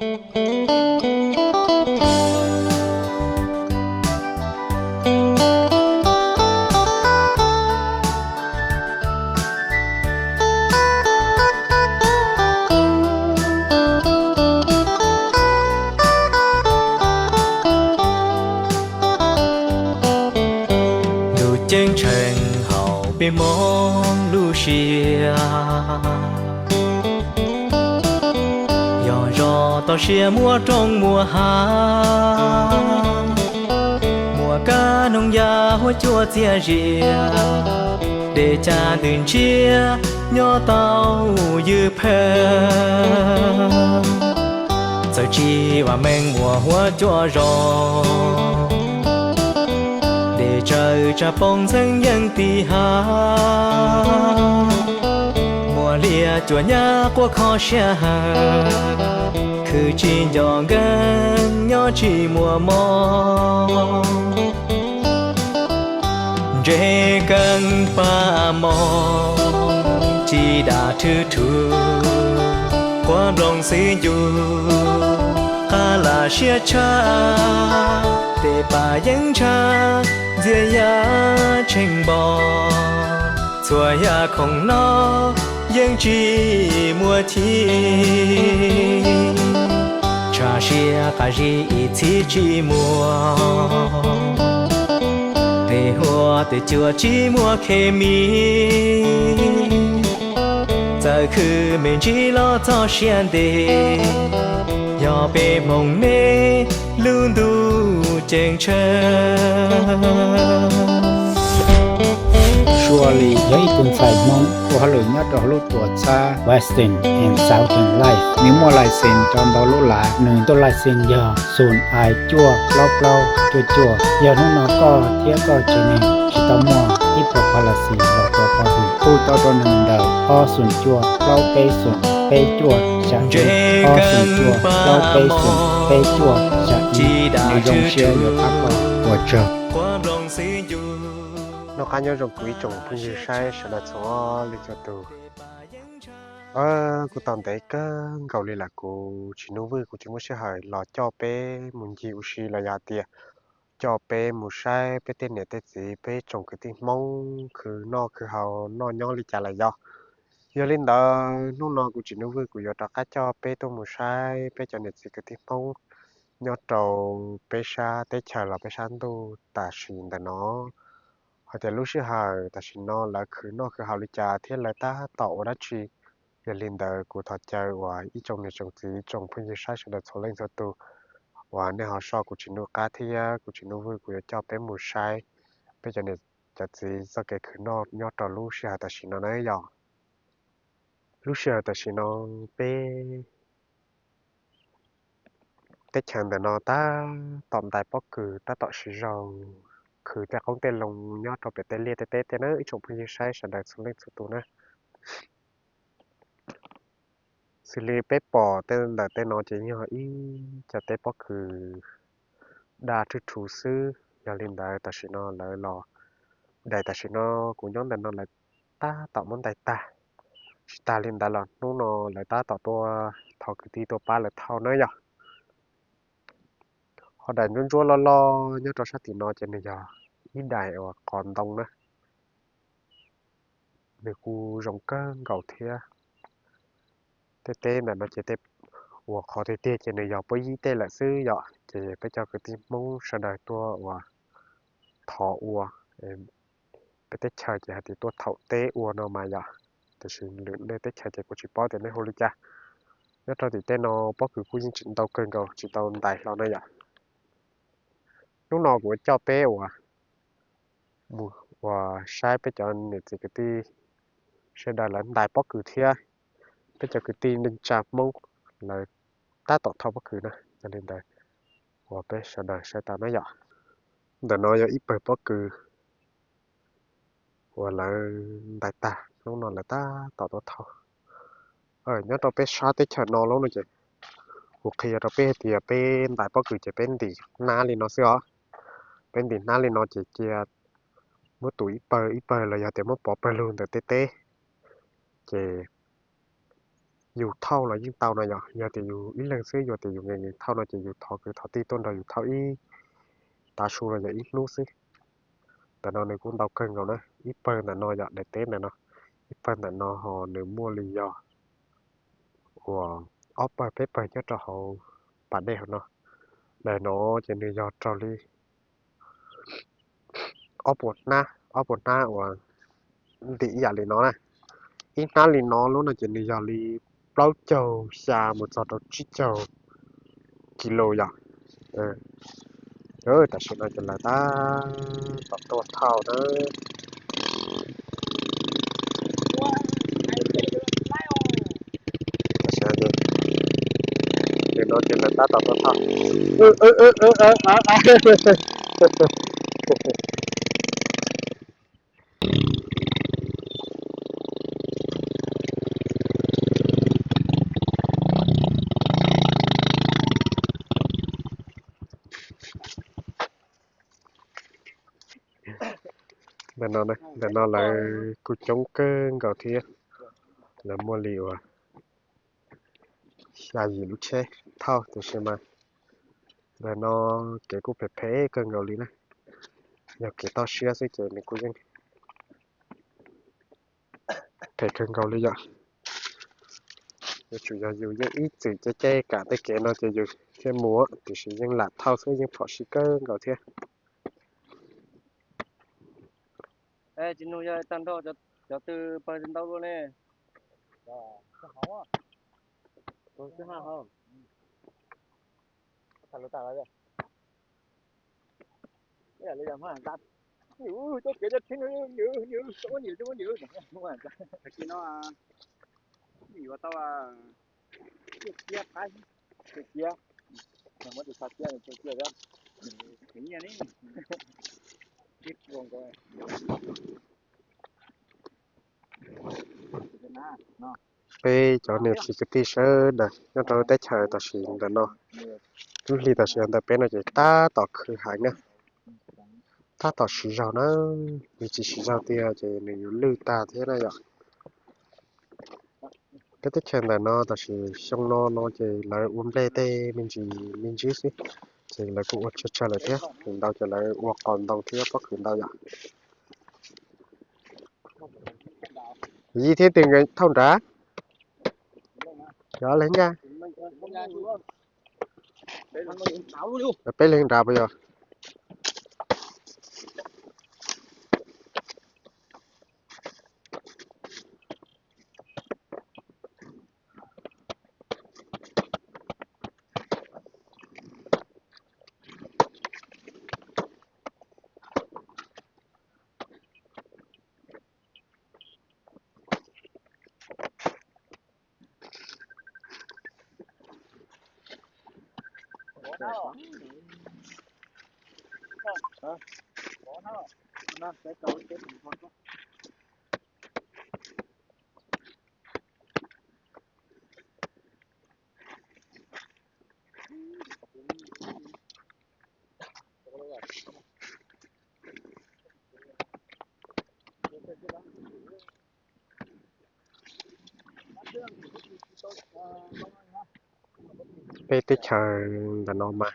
Ntuj ceeb tsheej hauv peb Hmoob lub siab, yog zos toj siab muaj roob muaj hav, muaj kab noog yaj huab cua txias zias, dej caj ntws ntshiab nyob tau ywj phawj. Txawm tsis vam meej muaj huab cua zos, dej tsawv tsaj poob ntxheeb yeej tim hav, muaj liaj cuam nyab quaj kho siab hawm, khwv tsis nco nkeeg nyob tsis muaj mob. Ntsej keeb pab mog, ci dam thwj thwj, quav nplooj xwb ncu, qab lam siab tshaj, tej pam yeeb ntshaj, ntxias yaj tsheej npo, txhua yam khoom no yeej tsis muaj chim. Tshaj siab qab zib ib txhis tsis muaj, tej huab tej cua tsis muaj khes mis, txawm khwv me ntsis los txog siab ntev, yog peb Hmoob me lub ntuj ceeb tsheej. Surely yog ib tug ntxhais Hmoob ua hauj lwm nyob rau hauv lub tuam txhab Western and Southern Life. Nws muaj license rau ntau lub lav, nws ntuj license yog xoom I cuaj plaub plaub cuaj cuaj. Yog hnub no koj thiab koj tsev neeg tsis tau muaj ib pluag policy los tua pov hwm, hu tau rau nws ntawm ob xoom cuaj plaub peb xoom peb cuaj xya ib, ob xoom cuaj plaub peb xoom peb cuaj xya ib, nws zoo siab yuav pab koj. Ua tsaug. Noj qab nyob zoo kuv ib tsoom phooj ywg saib sawv daws txhua leej txhua tus. Kuv tau ntev kawg nkaus li lawm, kuv Tsis Nuj Vwj kuv tsis muaj sij hawm los coj peb mus ncig ua si los yog tias coj peb mus saib peb tej niam tej txiv peb tsoom kwv tij Hmoob khwv noj khwv haus noj nyob li cas lawm yog. Yog li ntawd hnub no kuv Tsis Nuj Vwj kuv yuav rov qab coj peb tuaj mus saib peb cov niam txiv kwv tij Hmoob nyob rau peb sab teb chaws los peb sab ntuj tam sim ntawm no, hais tias lub sij hawm tam sim no lawv khwv noj khwv haus li cas thiab lawv tab tom ua dab tsi. Yog li ntawd kuv thov caw uas ib tsoom niam tsoom txiv tsoom phooj ywg saib sawv daws txhua leej txhua tus uas nej ho soj kuv Tsis Nuj qab thiab kuv Tsis Nuj Vwj kuv yuav coj peb mus saib peb cov niam cov txiv txoj kev khwv noj nyob rau lub sij hawm tam sim no na yog. Lub sij hawm tam sim no peb teb chaws ntawm no tab tom ntais pob kws tab tom siv zog khwv tej qoob tej loo nyob rau pem tej liaj tej teb tej na ib tsoom phooj ywg saib sawv daws txhua leej txhua tus na. Xws li peb pom tej ntawm tej no ces yog ib cov teb pob kws daj rhwj rhuv xwb. Yog li ntawd tam sim no lawv los, daim tam sim no kuv nyob ntawm no lawv tab tom muab ntais tag. Tsis tas li ntawd los hnub no lawv tab tom tuaj thov kwv tij tuaj pab lawv thauj na yog. Ho daim ntsuab ntsuab loj loj nyob rau sab tim no ces nws yog ib daim uas qos ntoo na. Nws kuj zoo kawg nkaus thiab. Tej teb ntawm no ces tej uas qhov tiag tiag ces nws yog puab yib tej lawm xwb yom, ces peb cov kwv tij Hmoob sawv daws tuaj uas thov ua. Peb teb chaws ces hais tias tuaj thaum teb ua no mas yom, tiam sis lwm nej teb chaws ces kuv tsis paub tias nej hu li cas. Nyob rau tim tej no pob kws kuj yeej tseem ntau kawg nkaus tsis tau ntais hlo na yom. Hnub no kuv coj peb uas mus uas saib peb cov niam txiv kwv tij sawv daws lawv ntais pob kws thiab peb cov kwv tij neej tsa Hmoob lawv tab tom thauj pob kws na. Yog li ntawd uas peb sawv daws saib tau na yom. Ntawm no yog ib pawg pob kws uas lawv ntais tag, hnub no lawv tab tom tuaj thauj. Nyob rau peb sab teb chaws no lub no ces kuv qhia rau peb hais tias peb ntais pob kws ces peb ntim hnab li no xwb os. Peb ntim hnab li no ces cia muab tus ib pawg ib pawg los yog tias muab pov pawg lug ntawm tej teb, ces yus thauj los yeej tau no yom. Yog tias yus ib leeg xwb, yog tias yus nkees nkees thauj no ces yus thov kwv thov tij tuaj nrog yus thauj ib tav su los yog ib hnub xwb. Ntawm no nws kuj ntau kawg nkaus na, ib pawg ntawm no yom, daim teb ntawm no, ib pawg ntawm no ho nws muaj li yog uas ob pawg peb pawg nyob rau hauv pas dej hauv no. Daim no ces nws yog raug li ob puas hnab, ob puas hnab uas ntim ib yam li no na. Ib hnab li no lub no ces nws yog li plaub caug xya mus txog rau tsib caug kis lus yom. Tam sim no ces lawv tab tom tuaj thauj na. Tam sim no ces lawv tab tom tuaj thauj. Ntawm no, ntawm no lawv kuj coob kawg nkaus thiab, lawv muaj li uas xya yim lub tsheb thauj, tiam sis mas ntawm no kev kuj phem phem kawg nkaus li na. Yog kev toj siab xwb ces nws kuj yeej phem kawg nkaus li yom. Yuav tsum yog yus yeej ib txwm caij caij kam tej kev no ces yus thiaj mus, tiam sis yeej lam thauj xwb yeej phom sij kawg nkaus thiab. Tsis nug yog tag nrho cov twg pawg ntau luaj ne. Peb cov niam txiv kwv tij sawv daws nyob rau lub teb chaws tam sim ntawm no, lub hli tam sim ntawm peb no ces tab tom khwv heev na, tab tom siv zog na. Yus tsis siv zog tiag ces nws yuav lwj tag thiab na yom. Peb teb chaws ntawm no tam sim xyoo no no ces lawv ua nplej tej me ntsis me ntsis xwb, ces lawv kuj ua tsawg tsawg lawm thiab, khwv ntau ces lawv ua qos ntoo thiab pob kws ntau yom. Yij thiab twg nkees thauj nrad? Cov leeg nkag. Peb leeg nrad puas yog? Peb teb chaws ntawm no mas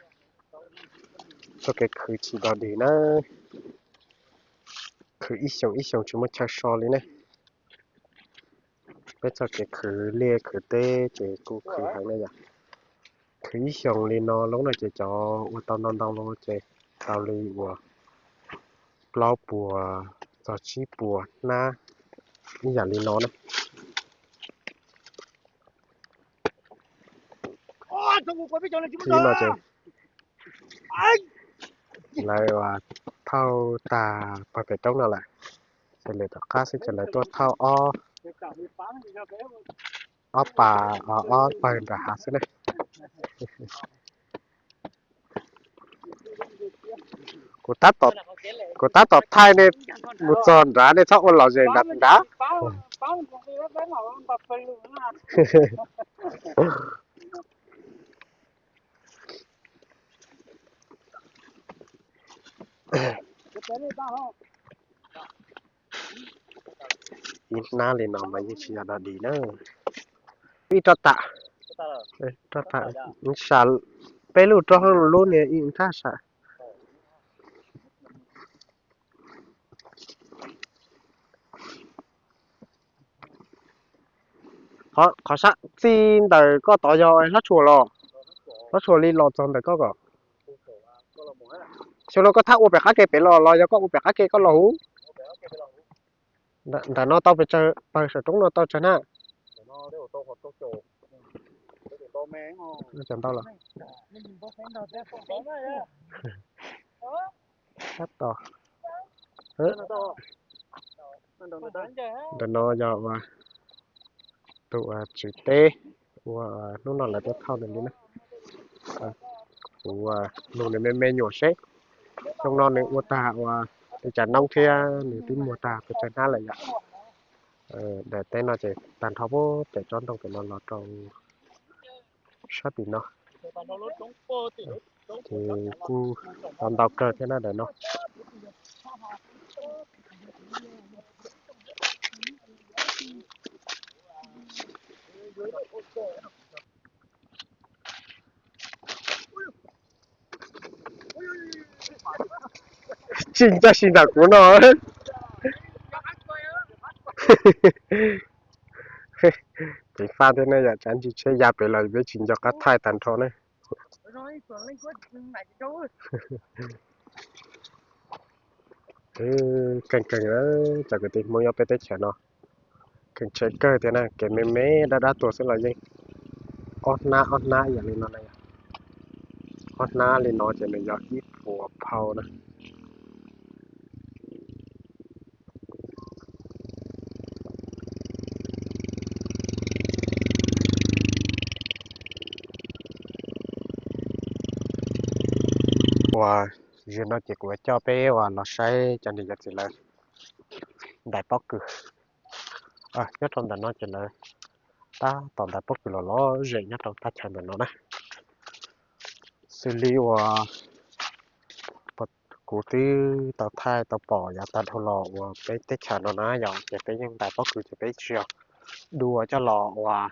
txoj kev khwv tsis dog dig na, khwv ib xyoos ib xyoos tsis muaj chaw so li ne. Peb txoj kev khwv liaj khwv teb ces kuj khwv heev na yom. Khwv ib xyoos li no lub no ces cov ua tau ntau ntau los ces tau li uas plaub puas txog tsib puas hnab ib yam li no na. Khwv no ces lawv thauj tag pawg pem roob no lawm, ces lawv tom qab xwb ces lawv tuaj thauj ob, ob pas, ob pawg nram hav xwb na. Kuv tab tom thaij nej mus txog nrad nej txhob ua lom zem nrad nrad. Ib hnab li no mas yeej tsis yog dog dig na. Ib roj tam, roj tam, sam peb lub roj hab lub niag ib nthab sam. Qhov sab txij ntawm koj tod yog hlob tshuam los? Hlob tshuam li los txog ntawm koj ko? Xyoo no koj thaj ua pem qab ke pem los los yog koj ua pem qab ke koj los huv? Ntawm no tau pes tsawg, pawg saum roob no tau tsawg na? Cov ntau los. Sab tod. Ntawm no yog ua tus tswv teb ua hnub no lawv tuaj thauj nws li na. Kuv nug nws me me nyuam seb xyoo no nws ua tag ua li cas noob thiab nws twb muag tag pes tsawg hnab lawm yom. Daim teb no ces tag nrho puag pem tsob ntoo pem no los rau sab tim no. Ces kuj tau ntau kawg thiab na daim no. Tsis ncaj si ntawm kuv no. Ceev faj thiab ne yom, tsam ntsis tsheb ya pem los peb tsis nco qab thaij tag nrho ne. Keej keeg, cov kwv tij Hmoob nyob peb teb chaws no keej tsheb kawg thiab na, kev me me dab dab tuag xwb los yeej ob hnab ob hnab yam li no na. Ob hnab li no ces nws yog ib puas phau na. Uas, zaum no ces kuv coj peb uas los saib cov niam cov txiv lawv ntais pob kws. Nyob rau ntawm no ces lawv tab tom ntais pob kws los lom zem nyob rau thaj chaw ntawm no na. Xws li uas kuv twb tau thaij tau pom yav tag dhau los uas peb teb chaws no na yom, ces peb yeej ntais pob kws ces peb tsis yog dua coj los uas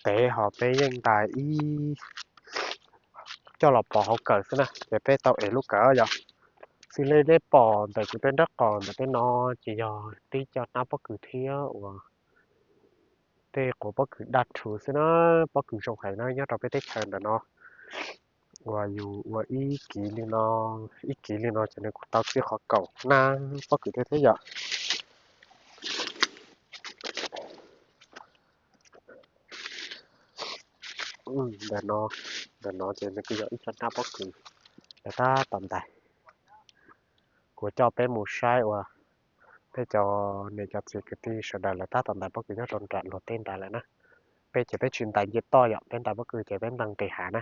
tev, ho peb yeej ntais ib coj los pov hauv kawm xwb na, ces peb tau ev lub kawm yom. Xws li nej pom ntawm kuv tej nraub qaum ntawm tej no ces yog tib co hnab pob kws thiab uas tej quav pob kws daj rhuv xwb na. Pob kws zoo heev na, nyob rau peb teb chaws ntawm no uas yus ua ib kiv li no, ib kiv li no ces nws kuj tau txij qhov kaum hnab pob kws thiab thiab yom. Ntawm no, ntawm no ces nws kuj yog ib co hnab pob kws lawv tab tom ntais. Kuv coj peb mus saib uas peb cov niam cov txiv kwv tij sawv daws lawv tab tom ntais pob kws nyob rau nram luag teb nrad lawm na. Peb ces peb tsis ntais nce toj yom, peb ntais pob kws ces peb ntais nqis hav na.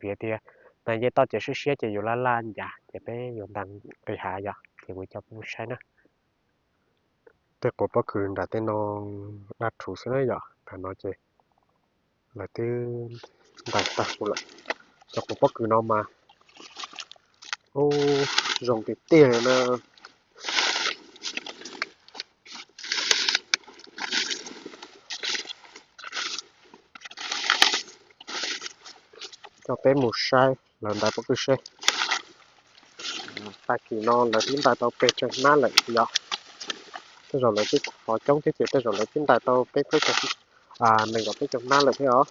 Vim tias ntais nce toj ces siab siab ces yus laj laj ncas, ces peb yuav ntais nqis hav yom, ces kuv coj peb mus saib na. Tej quav pob kws nram tej no daj rhuv xwb na yom, nram no ces lawv twb ntais tag lawm. Cov quav pob kws no mas, ub, zoo tiag tiag na. Coj peb mus saib lawv ntais pob kws seb. Tag kis no lawv twb ntais tau pes tsawg hnab lawm yom. Tej zaum lawv twb qhov coob thiab ces tej zaum lawv twb ntais tau peb plaub caug, nees nkaum peb caug hnab lawm thiab os.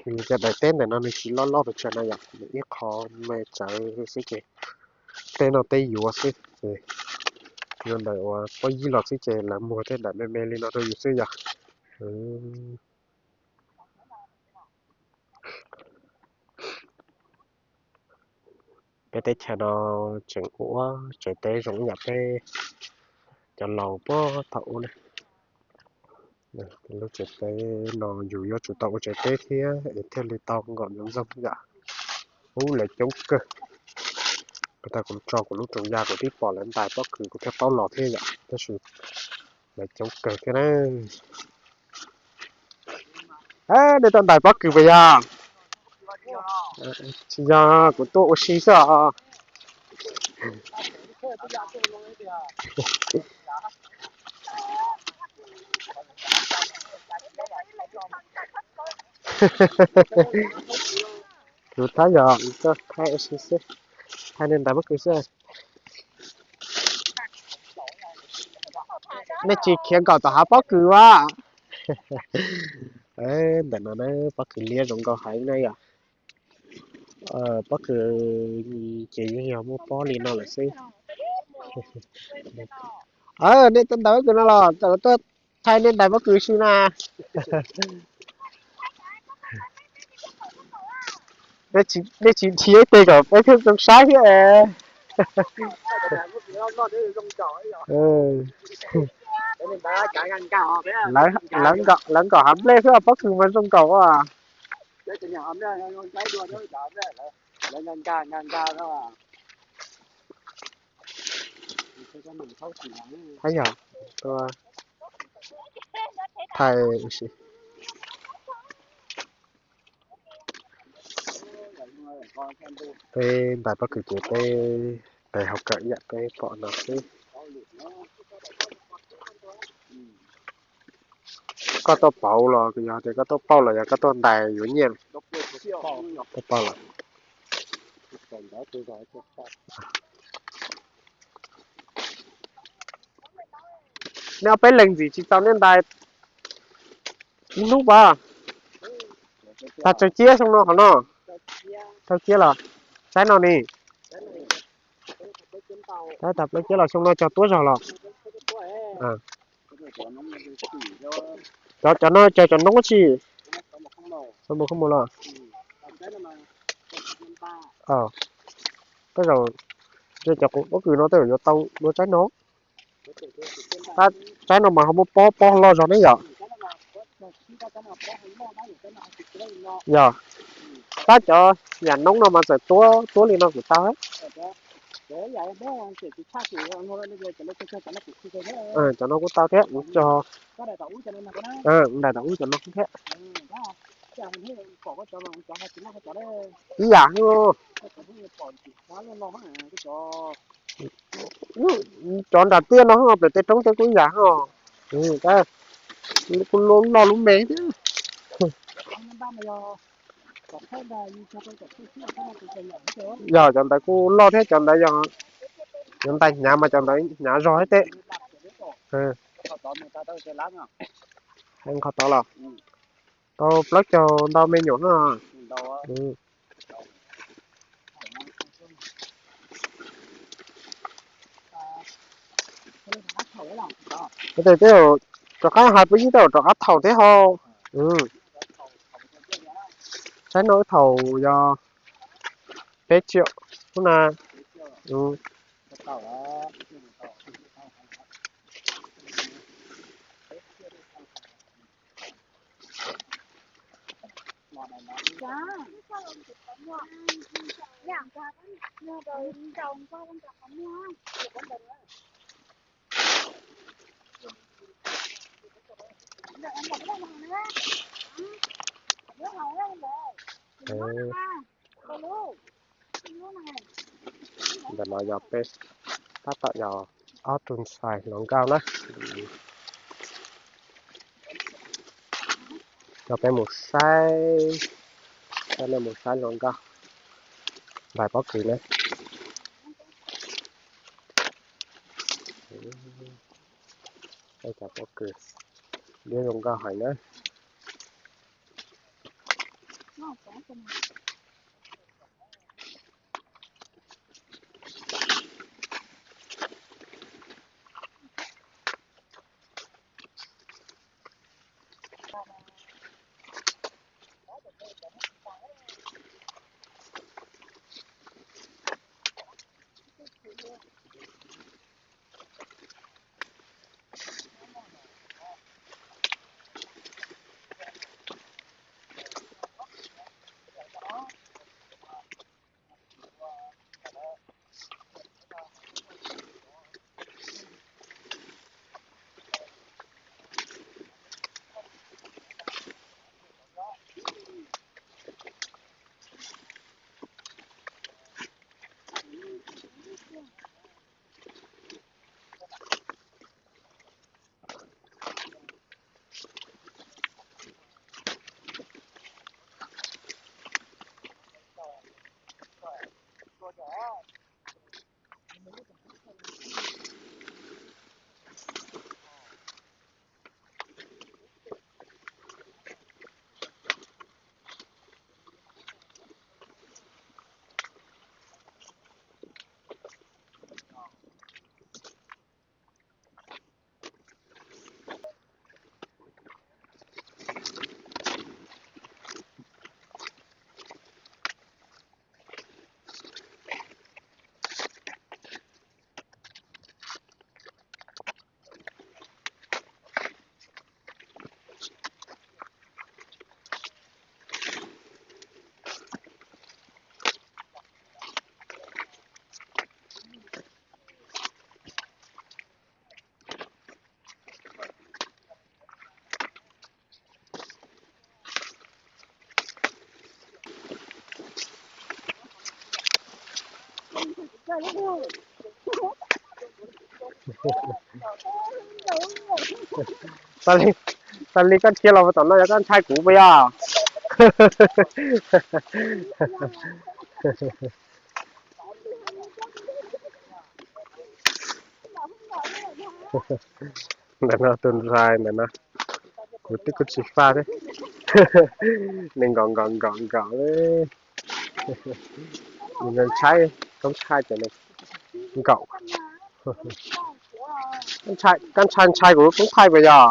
Vim cov daim teb ntawm no nws tsis loj loj pes tsawg na yom, nws ib qho me tsawv xwb ces teb no teb yuav xwb ces yuav ntawm uas pob yib los xwb ces lawv muag tej daim me me li no rau yus xwb yom. Peb teb chaws no tseem ua tsev teb zoo ib yam peb cov laus puag thaum ub na. Lub tsev teb no yus yuav tsum tau ua tsev teb thiab es thiaj li tau nkaum nyob ntxoog yom. Ub, lawv coob kawg. Kuv tau kuv tso kuv lub rooj ya kuv twb pom lawv ntais pob kws kuv thiaj paub los thiab yom, tab sis lawv coob kawg thiab na. Nej tau ntais pob kws puas yog? Tsis yog, kuv tuaj ua si xwb os. Kuv thab yog koj thaij ua si xwb, thaij nej ntais pob kws xwb. Nej tsis khiav nkaum tom hav pob kws a? Ntawm no na, pob kws liab zoo nkauj heev na yom. Pob kws ces yeej yog muaj pob li no lawm xwb. Nej tuaj ntais pob kws no los tuaj thaij nej ntais pob kws si na. Nej tsis nrhiav ib teg kom peb thiaj zoo saib thiab. Lawv nkaum hav nplej xwb, pob kws mas zoo nkaus a. Yog, thaij, peb ntais pob kws ces peb ntais hauv kawm ib yam peb pom no xwb. Koj tuaj pauv los yog tias koj tuaj pauj los yog koj tuaj ntais yuav nyiaj? Tuaj pauj los. Nej ob peb leeg ntxim tsis txaus nej ntais ib hnub pas? Tag tsaws ciab xyoo no qhov no. Tsaws ciab los, saib no ni. Saib tag plaub ciab los xyoo no cog tuab zog los. Cov, cov no cog cov noob tsi? Xab npau khaub mus los. Tej zaum, cov pob kws no tej zaum yuav tau dua tsaib no. Tsaib no mas ho muaj pob, pob loj zog ne yom. Yog, tab cov yam noob no mas txawm tuab, tuab li no kuj tau. Cov no kuj tau thiab, kuv cog ntais tom ub cov no thiab. Ib yam, cov nram tiaj no hos pem tej roob tej kuj ib yam hos. Kuj loj loj lub me thiab. Yog cov ntawd kuj loj thiab, cov ntawd yog yuav ntais hnyav mas cov ntawd hnyav zog thiab teb. Heev qhov tod los tau plaub caug ntau me nyuam no. Tes tej rov qab hais puas yig tej rov qab thaum thiab ho. Saib no wb thaum yog peb tsiaum xwb na. Ntawm no yog peb tab tom yog ob tug ntxhais hluas nkauj na. Coj peb mus saib, coj nej mus saib hluas nkauj ntais pob kws na. Cov pob kws liab zoo nkauj heev na. Tag li, tag li koj dhia los tom no yog koj ntshai kuv puas yog? Ntawm no tus ntxhais ntawm no, kuv twb kuj tsis faj thiab. Nws nkaum nkaum nkaum nkaum li. Nws ntshai, koob thaij ces nws nkaum. Koj ntshai ntshai kuv koob thaij puas yog?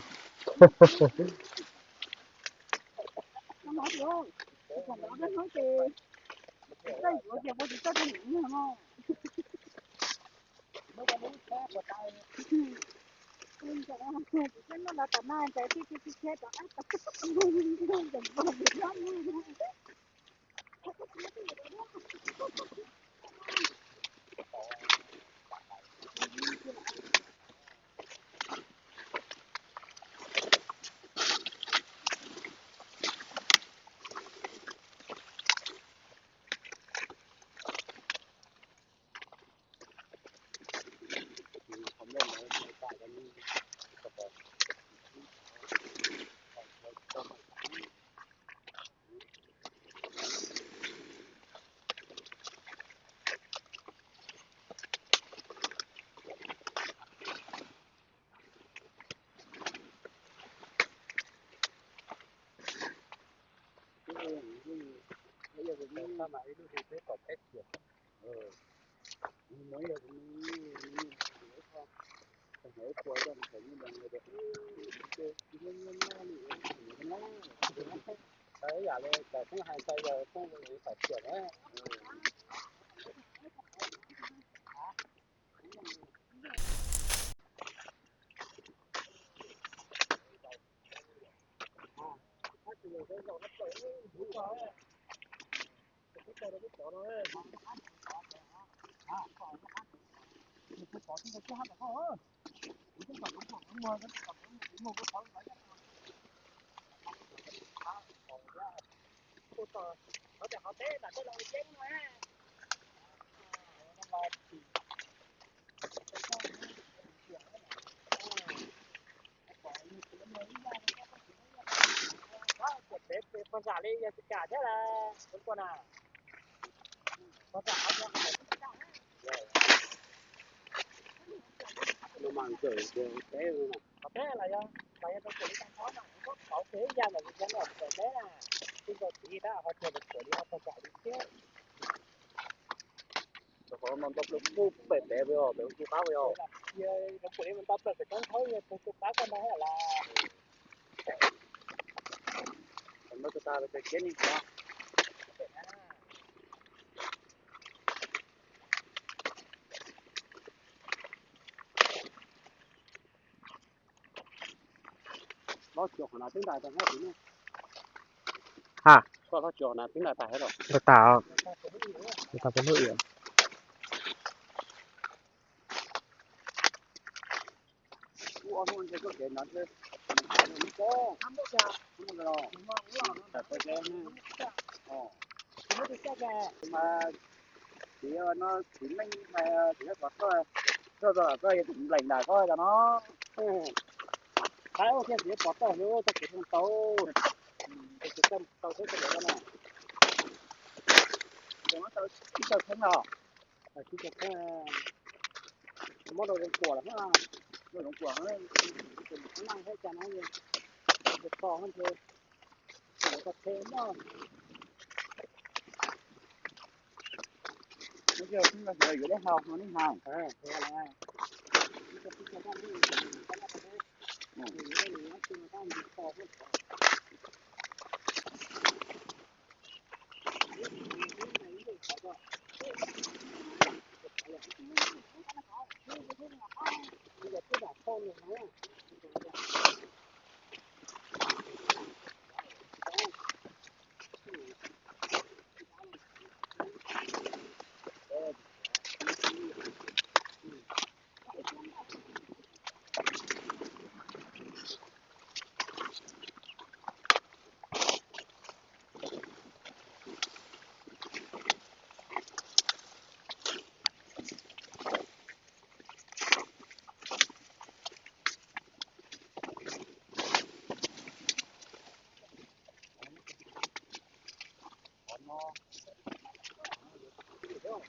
Poj zam li yog tsis kam thiab las, poj zam. Qhov peb los yog, los yog rau kuv li tau nyob no, muab pauv kiag ib yam ntawm kuv cov no tawm peb na, tij nkaus txiv tab ho tias rau kuv li ho tau kam li thiab. Rau qhov no ntau plaws pem pem os, pem tu qab os. Rau kuv li ntau plaws pem roob thaub yog tu qab koj ntag las. Ntau tas tas pem kiab ni os. Hlob cuag qhov no twb ntais tas hab. Ha, koj hlob cuag qhov no twb ntais tas hab los? Ntais tas os. Ntais tas pem lub iam. Ub, ob hnub ntshe koj kev no ntshe, mas txiv no txiv neej mas txiv yog pov toj, txog txog koj yog tus nplees nram koj cov no. Qab ua kiag txiv pov toj xwb, txog kev tau tau, tau tau tau tau no. Ib co kheeb los? Ib co kheeb, muab rau Zoov Kuam lawm, rau Zoov Kuam, Zoov Kuam thiab cas no, Zoov Kuam ntshe, Zoov Kuam thiab no. Yuav dej haus no nej haus.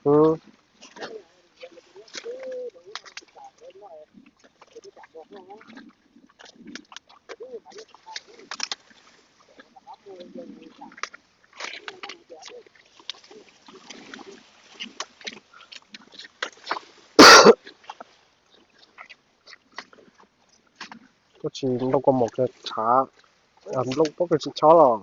Mm. Koj tsis nplooj kua muag kawg tshav, nplooj pob kawg tsis chob los.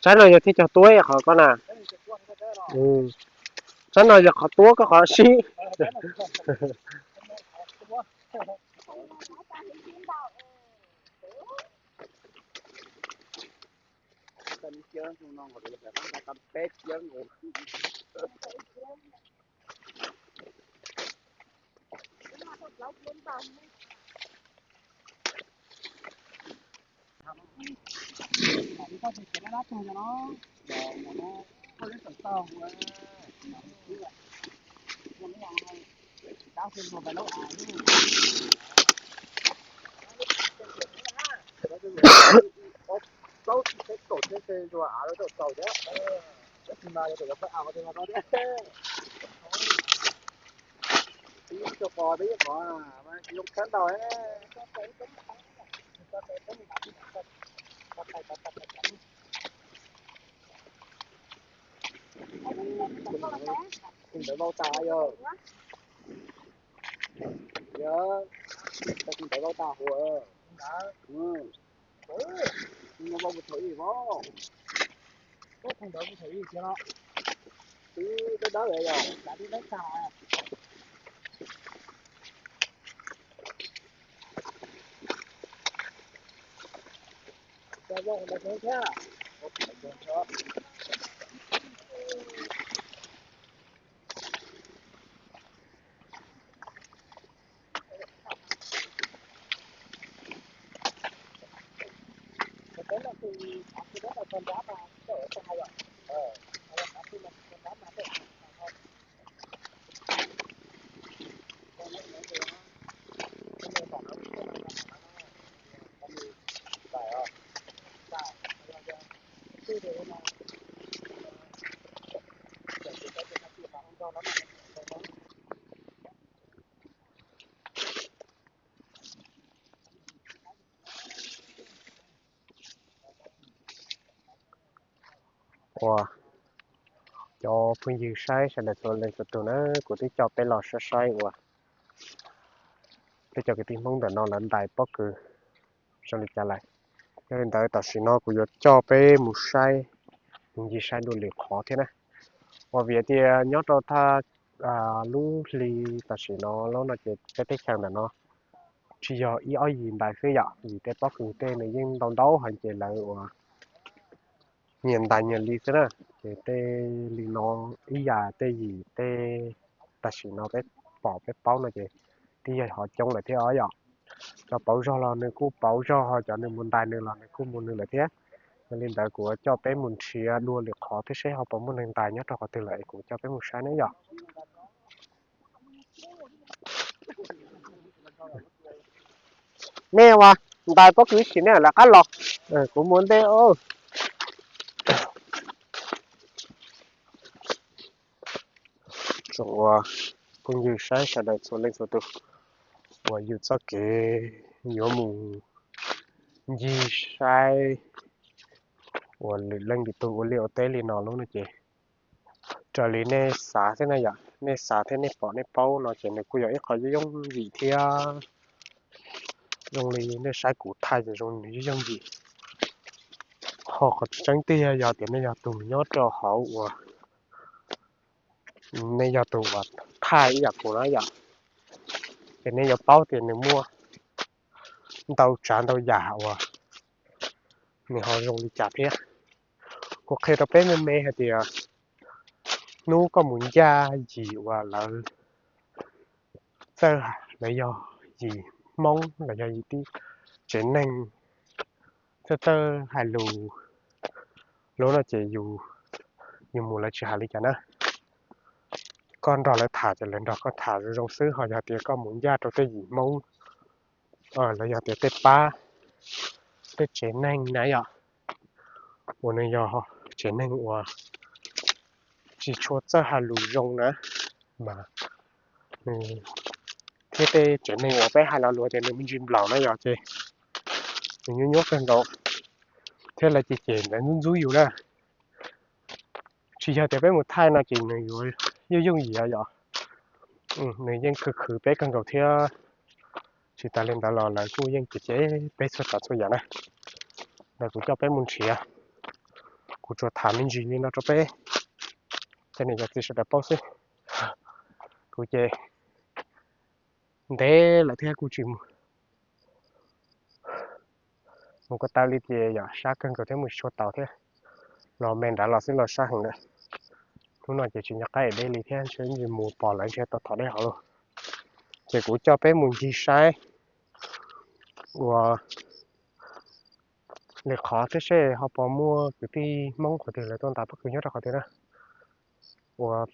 Tsaib no yog thiaj cog tuab qhov koj na. Tsaib no yog qhov tuab koj qhov sib. Plaub tib teb kaum teb teb zuag av lawv tau txaus thiab. Tab sis mas yuav tsum yuav pab av qhov twg no thiab. Peb ib co qos peb ib qos mas tsis zoo khab ntau. Tus ntawd vau tas yog. Yog, tus ntawd vau tas huv. Vau mus thaum ib vau. Twb dawb dawb yog. Ua, cov phooj ywg saib sawv daws txhua leej txhua tus na, kuv twb coj peb los saib saib ua peb cov kwv tij Hmoob ntawm no lawv ntais pob kws zoo li cas lawm. Yog li ntawd tam sim no kuv yuav coj peb mus saib, mus ncig saib dua lwm qhov thiab na. Ua vim tias nyob rau thaj lub hli tam sim no lub no ces peb teb chaws ntawm no tsis yog ib ob yim ntais xwb yom, vim tej pob kws tej nws yeej ntau ntau heev ces lawv ua nyias ntais nyias li xwb na. Ces tej li no ib yam tej yim tej tam sim no peb pom peb paub no ces twb yog ho coob lawm thiab os yom. Cov pauv zog los nws kuj pauv zog, ho cov nws mus ntais nws los nws kuj mus nws lawm thiab. Yog li ntawd kuv coj peb mus nrhiav dua lwm qhov thiab seb ho puas muaj neeg ntais nyob rau qhov twg lawm es kuv coj peb mus saib na yom. Nej ua ntais pob kws ib sim nej lawv qab los, kuv mus ntej. Tsoom uas phooj ywg saib sawv daws txhua leej txhua tus uas yus txoj kev yuav mus ncig saib uas lwm leej lwm tus ua liaj ua teb li no lub no ces raws li nej xav xwb na yom, nej xav thiab nej pom nej paub no ces nws kuj yog ib qho yooj yooj yim thiab. Zoo li nej saib kuv thaij ces zoo nws yooj yooj yim. Ho qhov tseeb tiag yog tias nej yog tus nyob rau hauv uas nej yog tus uas thaij ib yam kuv na yom, ces nej yuav paub tias nws muaj ntau tsav ntau yam uas nws ho zoo li cas thiab. Kuv qhia rau peb me me hais tias hnub koj mus ncaj yim uas lawv txawj, lawv yog yim Hmoob los yog yim tib tsev neeg txawj txawj hais lus lub no ces yus mus lawv tsis hais li cas na. Koj nrog lawv tham ces lawv nrog koj tham zoo zoo xwb, ho yog tias koj mus ncaj rau tej yim Hmoob los yog tias tej pab, tej tsev neeg na yom, uas nws yog tsev neeg uas tsis tshua txawj hais lus zoo na, mas thiab tej tsev neeg uas peb hais lo lus tias nws me ntsis nplaum na yom, ces nws nyuaj nyuaj kawg nkaus thiab lawv cem cem ntawd ntxub ntxub yus na. Tsis yog tias peb mus thaij no ces nws yuav yooj yooj yim yom, nws yeej khwv khwv peb kawg nkaus thiab. Tsis tas li ntawd los lawv kuj yeej cem cem peb txhua tsav txhua yam na. Ntawd kuv coj peb mus nrhiav, kuv tsuas tham me ntsis li no rau peb cov niam cov txiv sawv daws paub xwb. Kuv ces ntev lawm thiab kuj tsis mus mus ko taw li ces yom, sab kawg nkaus thiab mus tsis tshua tau thiab. Los me nrad los xwb los sab heev lawm. Hnub no ces tsis nco qab deb li thiab, ntshe mus pom lawv ntshe tau thom deb hauv lauj. Ces kuv coj peb mus ncig saib uas lwm qhov thiab seb ho puas muaj kwv tij Hmoob qhov twg lawv tuaj ntais pob kws nyob rau qhov twg na. Uas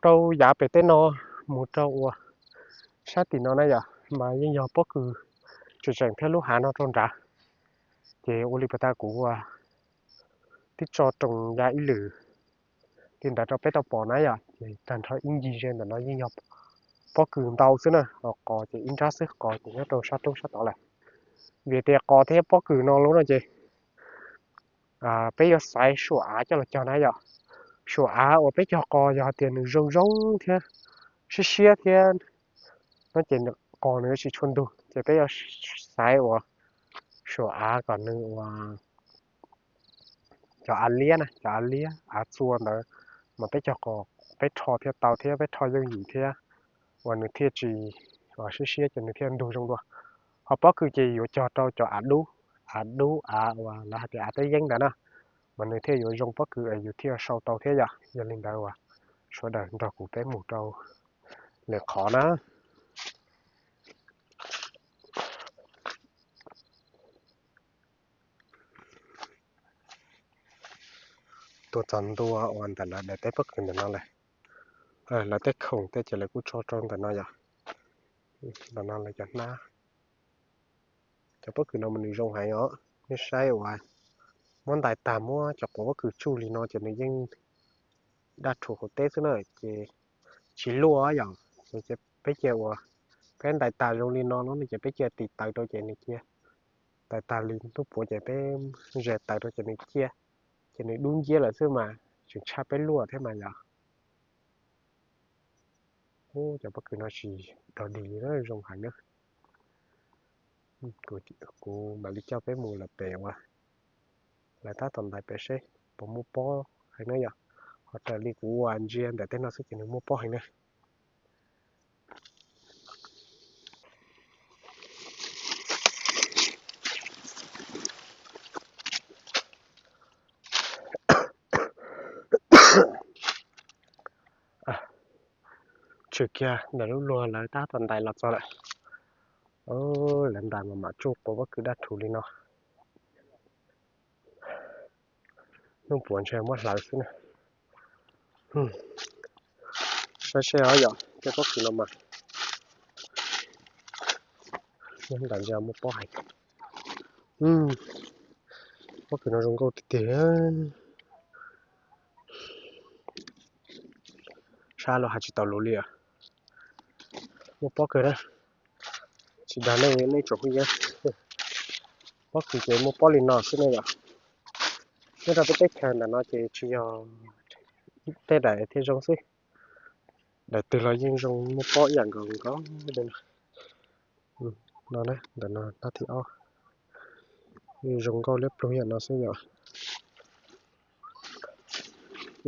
rau yav pem teb no mus rau uas sab tim no na yom, mas yeej yog pob kws tseem tseem thiab lub hav no rau nrad. Ces ua li pas tas kuv ua tib tso roos ya ib lwm li ntawd rau peb tau pom na yom, ces tag nrho ib ncig ze ntawm no yeej yog pob kws ntau xwb na, qos ces ib nrab xwb, qos ces nyob rau sab roob sab tod lawm. Vim tias qos thiab pob kws no lub no ces peb yuav xaiv suam av coj los cog na yom. Suam av uas peb cog qos yog tias nws zoo zoo thiab siab siab thiab no ces qos nws yuav tsis tshua ntug, ces peb yuav xaiv uas suam av kom nws uas cov av liab na, cov av liab av txua ntawd mas peb cog qos peb rho thiaj tau thiab peb rho yooj yim thiab, uas nws thiaj tsis siab siab ces nws thiaj ntug zoo dua. Ho pob kws ces yuav cog rau cov av dub, av dub av uas lawv hais tias av teb yeeb ntawd na, mas nws thiaj yuav zoo pob kws es yus thiaj sau tau thiab yom. Yog li ntawd uas sawv daws nrog kuv peb mus rau lwm qhov na. Tuaj txog ntua uas ntawm lawv daim teb pob kws ntawm no lawm. Lawv tej khoom tej ces lawv kuj tso rau ntawm no yom. Ntawm no lawv cov hnab. Cov pob kws no mas nws zoo heev os. Nej saib uas muab ntais tag muab cov quav pob kws tsuj li no ces nws yeej daj rhuv qhov teb xwb na, ces tsis luaj yom. Peb cia uas peb ntais tag zoo li no lub no ces peb cia tis taws rau ces nws cia. Ntais tag li hnub puav ces peb ze taws rau ces nws ciaj, ces nws dub nciab lawm xwb mas tseem tshaj peb luaj thiab mas yom. Ub, cov pob kws no tsis dog dig li na, zoo heev na. Kuv mam li coj peb mus lawm pem uas lawv tab tom ntais pem seb puas muaj pob heev na yom. Ho raws li kuv ua ntsia ntawm tej no xwb ces nws muaj pob heev na. Tshwm kiag ntawm lub luag lawv tab tom ntais los txog lawm. Lawv ntais mas mam tsuj quav pob kws daj rhuv li no. Hnub puav ntshe muab hlawv xwb na. Saib seb os yom, tej pob kws no mas nyob nram ntsia muaj pob heev. Pob kws no zoo nkauj tiag tiag. dab los hais tsis tau lus li os. Muaj pob kawg na. Tsis dag nej, nej tsoom phooj ywg, pob kws ces muaj pob li no xwb ne yom. Nyob rau peb teb chaws ntawm no ces tsis yog tej daim thiaj zoo xwb, daim twg los yeej zoo muaj pob ib yam nkaus nkaus li no. No na, ntawm no thib ob, zoo nkauj liab ploog yam no xwb yom.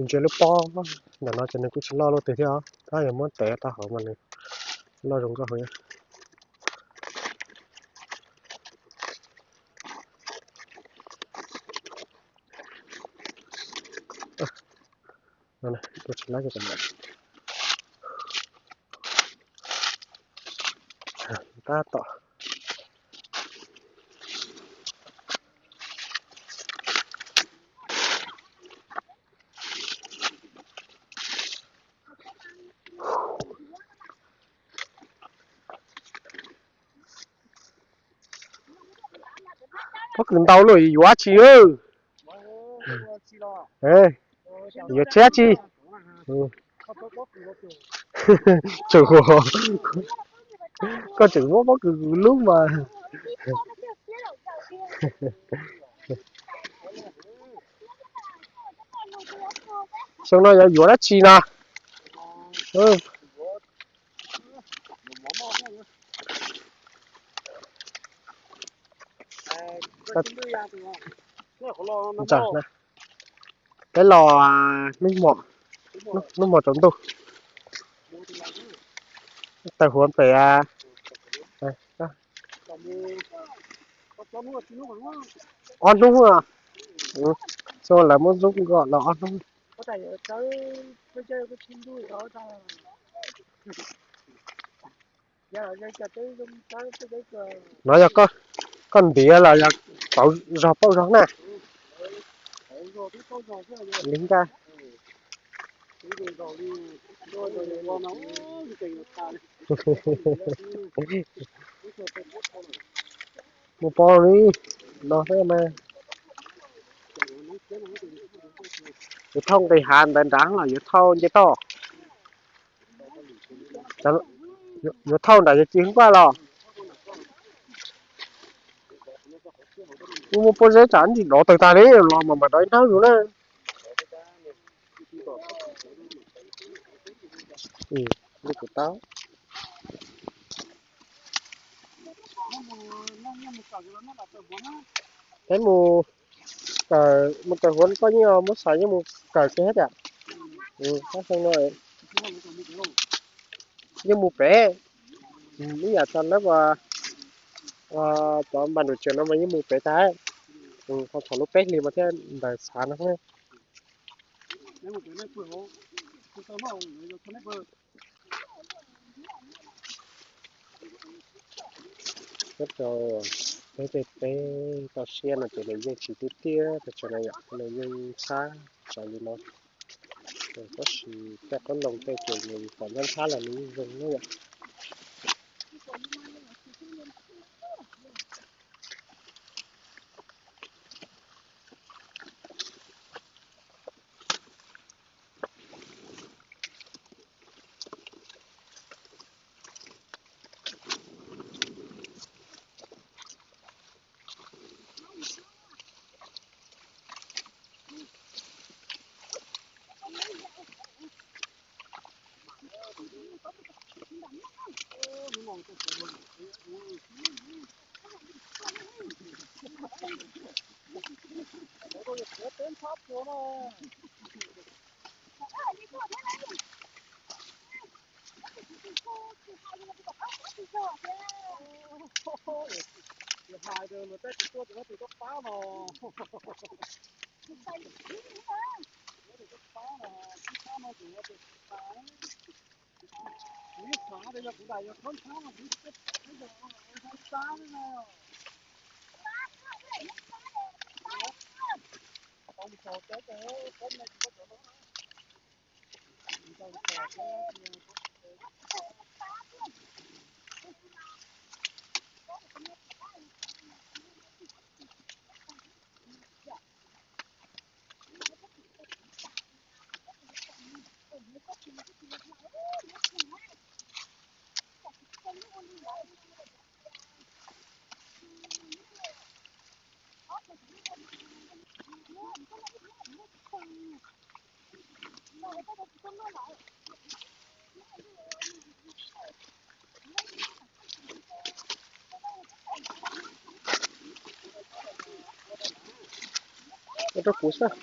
Ntsia lub pob ntawm no ces nws kuj tsis loj luaj twg thiab os, tab yog muab tev tau hauv mas nws loj zoo nkauj heev. Tab tom pob kws ntau luaj yuav tsi. Yuav tshiab tsi. Tseem, koj tseem muab pob kws lub mas. Xyoo no yuav yuav dab tsi no? Peb los hnub hmo, hnub hmo tsaus ntuj, taws huv pem ob hnub. Xyoo lawv muab zub nkoj los ob hnub. No yog koj ntiav los yog pauv zog pauj zog na? Li nkaj. Muaj pob li no xwb mas. Yuav thauj nqis hav ntawd nrad los yuav thauj nce toj? Yuav thauj nram yog ci hwb npaj los. Muaj pob zeb tsam ntsis dov tawg tag li los mas mam dov ib hnab zus na. Li kuv tau. Peb mus kawm, mus kawm huav koj yeej muab xav yeej mus kawm kiag thiab tiag. Tab xyoo no yeej mus pem, ib yam txog lawv cov npa num tsev no mas yeej mus pem tag. Ho thaum lub peb hlis mas thiaj ntawd xav no. Nyob rau peb tej teb toj siab no ces nws yeej tsis tiaj tiaj pes tsawg na yom, nws yeej ntxhab tsawv li no. Tab sis tej qoob loo tej ces nws pom ntxhab ntxhab los nws yeej zoo na yom. Hais tias luag tab tsis tuaj ces nyob tus koj pab no. Nyob tus koj pab no, tus pab no ces nyob tus pab. Kuv yeej xav tias yog kuv lam yog khaub ntxhab no kuv yeej tsis teb pab no. Tau mus txog teb ces pab no tsis tau cov no. Ua rau kuv xwb.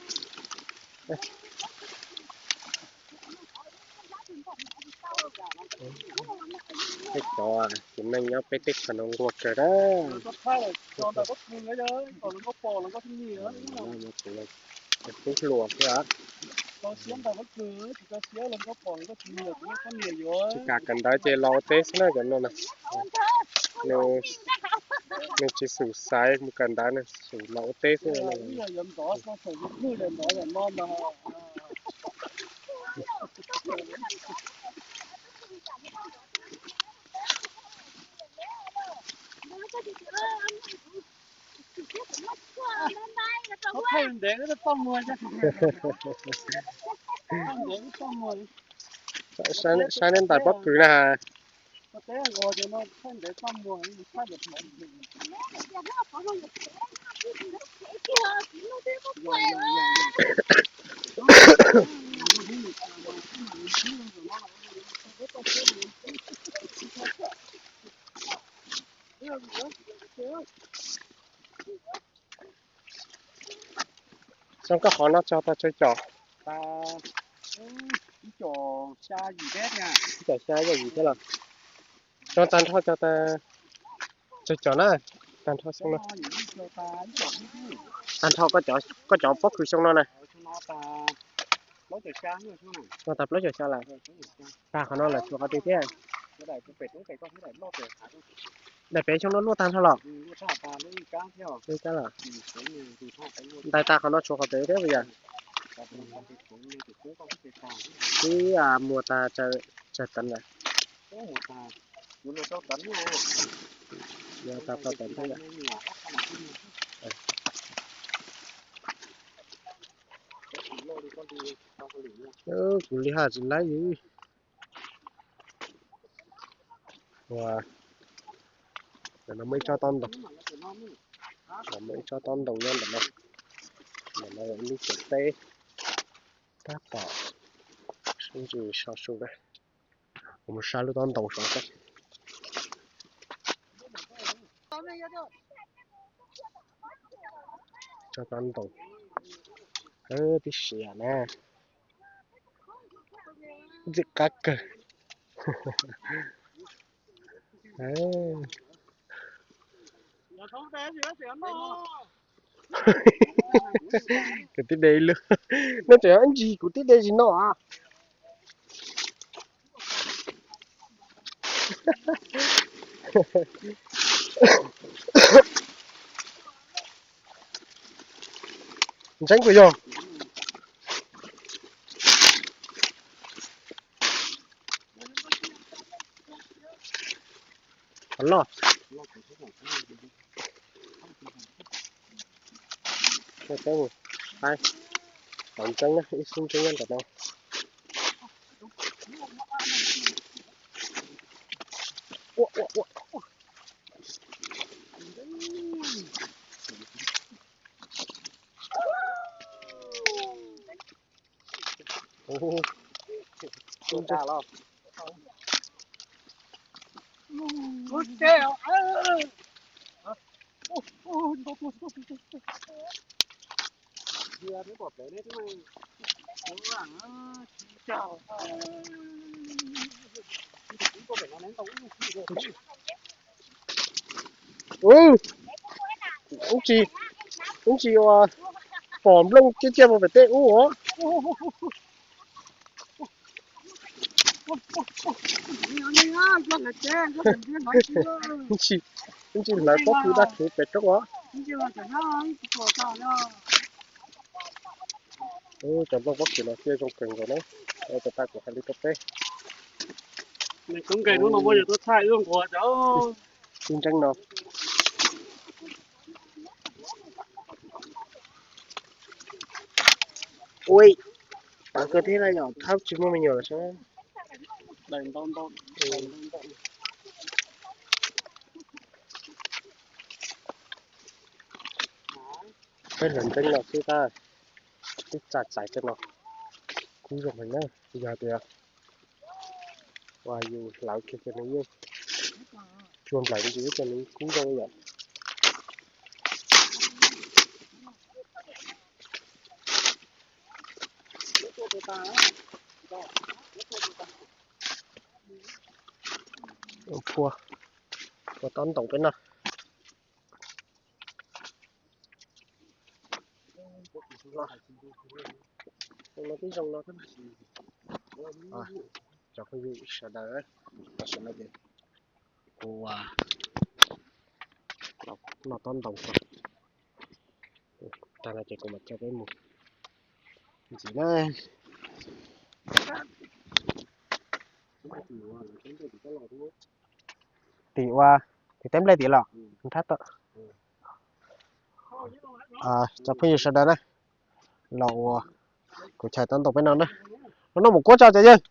Tej cov txiv neej nyob peb teb chaws no nquag kawg na. Tub hluas xwb. Tsis kam kawm ntawv ces los ua teb xwb na cov no na. Nws tsis xum xaiv mus kawm ntawv, nws xum los ua teb xwb. Saib neb ntais pob kws na. Xyoo koj qhov no tso tau tsawg cov? Ib com xya yim thiab los? Tso tag nrho tso, tsawg cov na? Tag nrho xyoo no, tag nrho koj cov pob kws xyoo no na. Tso tag plaub caug xya lawm. Tag qhov no lawm tshuav qhov twg thiab? Daim pem xyoo no luaj tag nrho los? Li kab los? Ntais tag qhov no tshuav qhov pem thiab puas yog? Twb muag tag tsawg teev lawm. Muag tag plaub teev thiab yom. Kuv li haj tsis laib li. Ntawm no muaj ib tsob taub ntoos, muaj ib tsob taub ntoos nyob ntawm no. Ntawm no yog ib lub tsev teb, tab tom sib ntsws so su na. Kuv mus saib lub taub ntoos saud seb. Tsob taub ntoos, tib siav na. Ntxim qab kawg. Kuv tib de ib lub, nej tseem ntsis kuv tib de zis no a. Ntseeb puas yog? Qhov loj. Peb mus saib, qhov ntseeb na, ib xub ntseeb nyob ntawm no. Ub, ub tsis, ub tsis ua pom nplooj ciaj ciaj mus pem tej ub os. Ub tsis, ub tsis hlawv pob kws daj rhuv pem roob os. Ub, cov nplooj pob kws no ciaj zoo kawg nkaus na. Ua tas kuv hais li rau peb. Tib ntseeb no. Ui, tawv kawg thiab na yom, thawb tsis muaj me nyuam lawm sab. Peb hluas ntxeeb no xwb tab, twb txais txais cov no kub zoo heev na. Yog tias uas yus hlawv kiag ces nws yeej cua nplaim ntsis ces nws kub zoo yom. Phua, phua tob ntoos peb noj. Cov phooj ywg sawv daws, tam sim no ces kuv noj tob ntoos tag no ces kuv mam coj peb mus ntxiv na. Tim ua, tim teb nplej tim los nrab tau. Cov phooj ywg sawv daws na, los ua kuv chais tob ntoos peb no na. Los noj mov kuab tso cov yawg.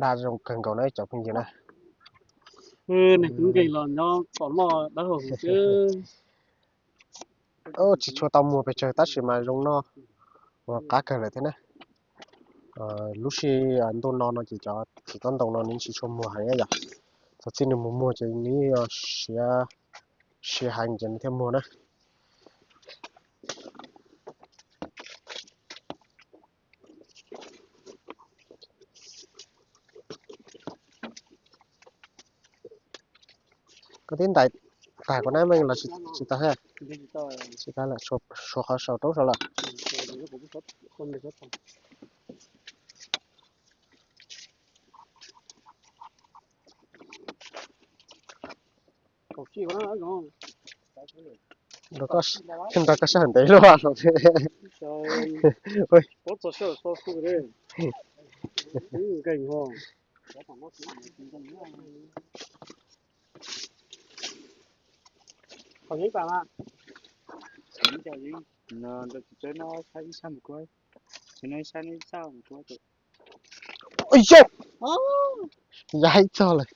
Daj zoo kawg nkaus na cov phooj ywg na. Tsis tshua tau muag pes tsawg tab sis mas zoo noj, ua qab kawg lawm thiab na. Lub sij ntuj no no ces cov txiv tob ntoos no nws tsis tshua muag heev yom. Txog txij nws mus muag ces nws siav, siav heev ces nws thiaj muag na. Koj twb ntais tag kuv nab meej los tsis tau thiab? Tsis tau lawm, suav qhov saum roob saud lawm. Nrog koj sab ntev luaj. Ua yog, yaib txog lawm.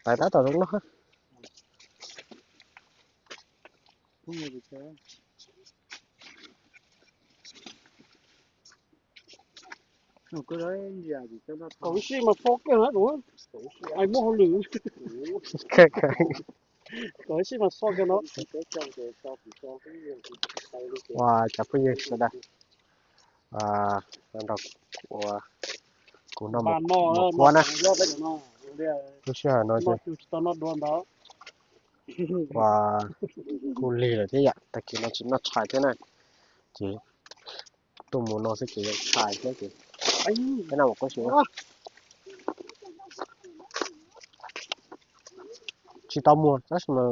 Tais tab tom zoo noj. Kaum sij mas so kiag na, ai muaj hauj lwm. Kaum sij mas so kiag no. Ua cov phooj ywg sawv daws, nrog kuv noj mov kuab na. Lub sij hawm no ces ua kuj lig lawm thiab yom, tag kis no tsis noj tshais thiab na, ces tuaj mus no xwb ces yuav tshais thiab ces peb noj mov kuab si. Tsis tau muag tab sis mas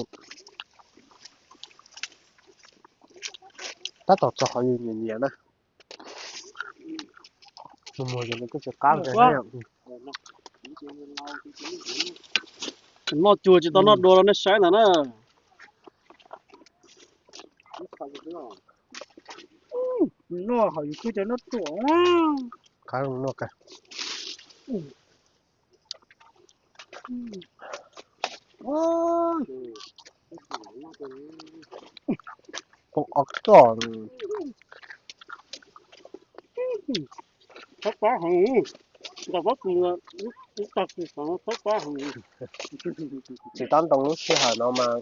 tab tom txog qhov yus nyiam nyiam na. Muag ces nws kuj tsis qab. Noj cua tsis tau noj dua los nej saib ntawd na. Noj hauv yus twb cov noj ruam. Qab noj kawg. Pom ob txoj. Thab pab heev, nta pob kws, ib tag kws xov thab pab heev. Txiv tob ntoo lub sij hawm no mas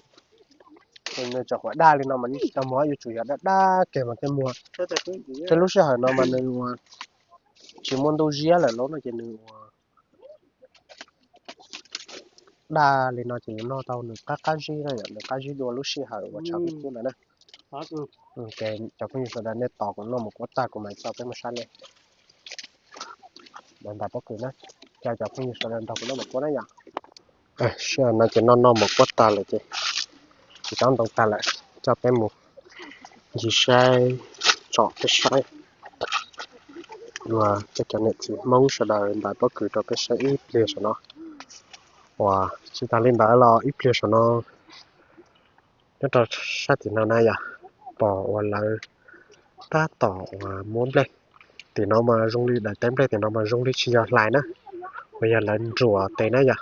nws tseem qhuav daj li no mas nws tsis tau muag, yuav tsum yog daj daj kiag mas thiaj muag. Thiab lub sij hawm no mas nws ua tsis muaj ntuj ziab lawm lauj no ces nws ua daj li no ces yuav noj tau nws qab qab zib na yom, nws qab zib dua lub sij hawm uas tshav kub kub ntawd na. Ces cov phooj ywg sawv daws nej tos kuv noj mov kuab tag kuv mam coj peb mus saib nej. Ntais pob kws na, coj cov phooj ywg sawv daws nrog kuv noj mov kuab na yom. Sij hawm no ces noj noj mov kuab tag lawm ces txiv tob ntoo tag lawm, coj peb mus ncig saib tsom peb saib dua coj cov niam txiv Hmoob sawv daws ntais pob kws rau peb saib ib pliag saum no. Uas tsis tas li ntawd los ib pliag saum no nyob rau sab tim no na yom, pom uas lawv Tab tom uas muab nplej tim no mas zoo li daim teb nplej tim no mas zoo li tsis yog hlais na, uas yog lawv nruam tes na yom.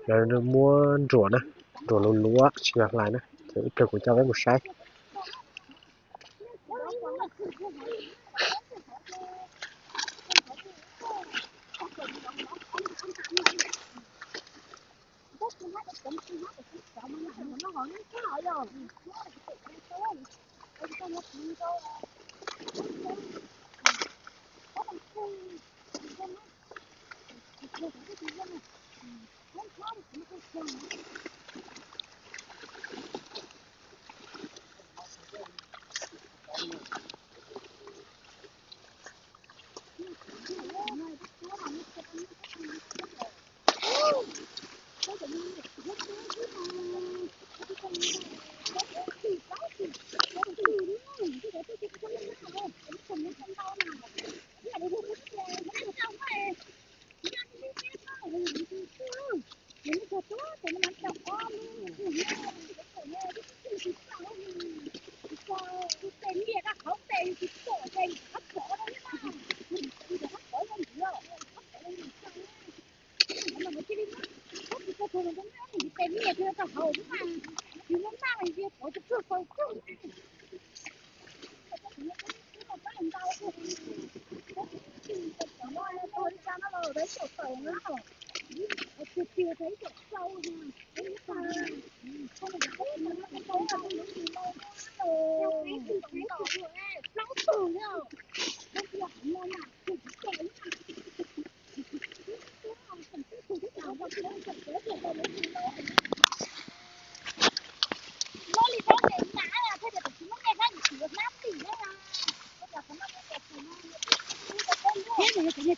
Lawv muab nruam na, nruam luv luav tsis yog hlais na. Ces ib pliag kuv coj peb mus saib.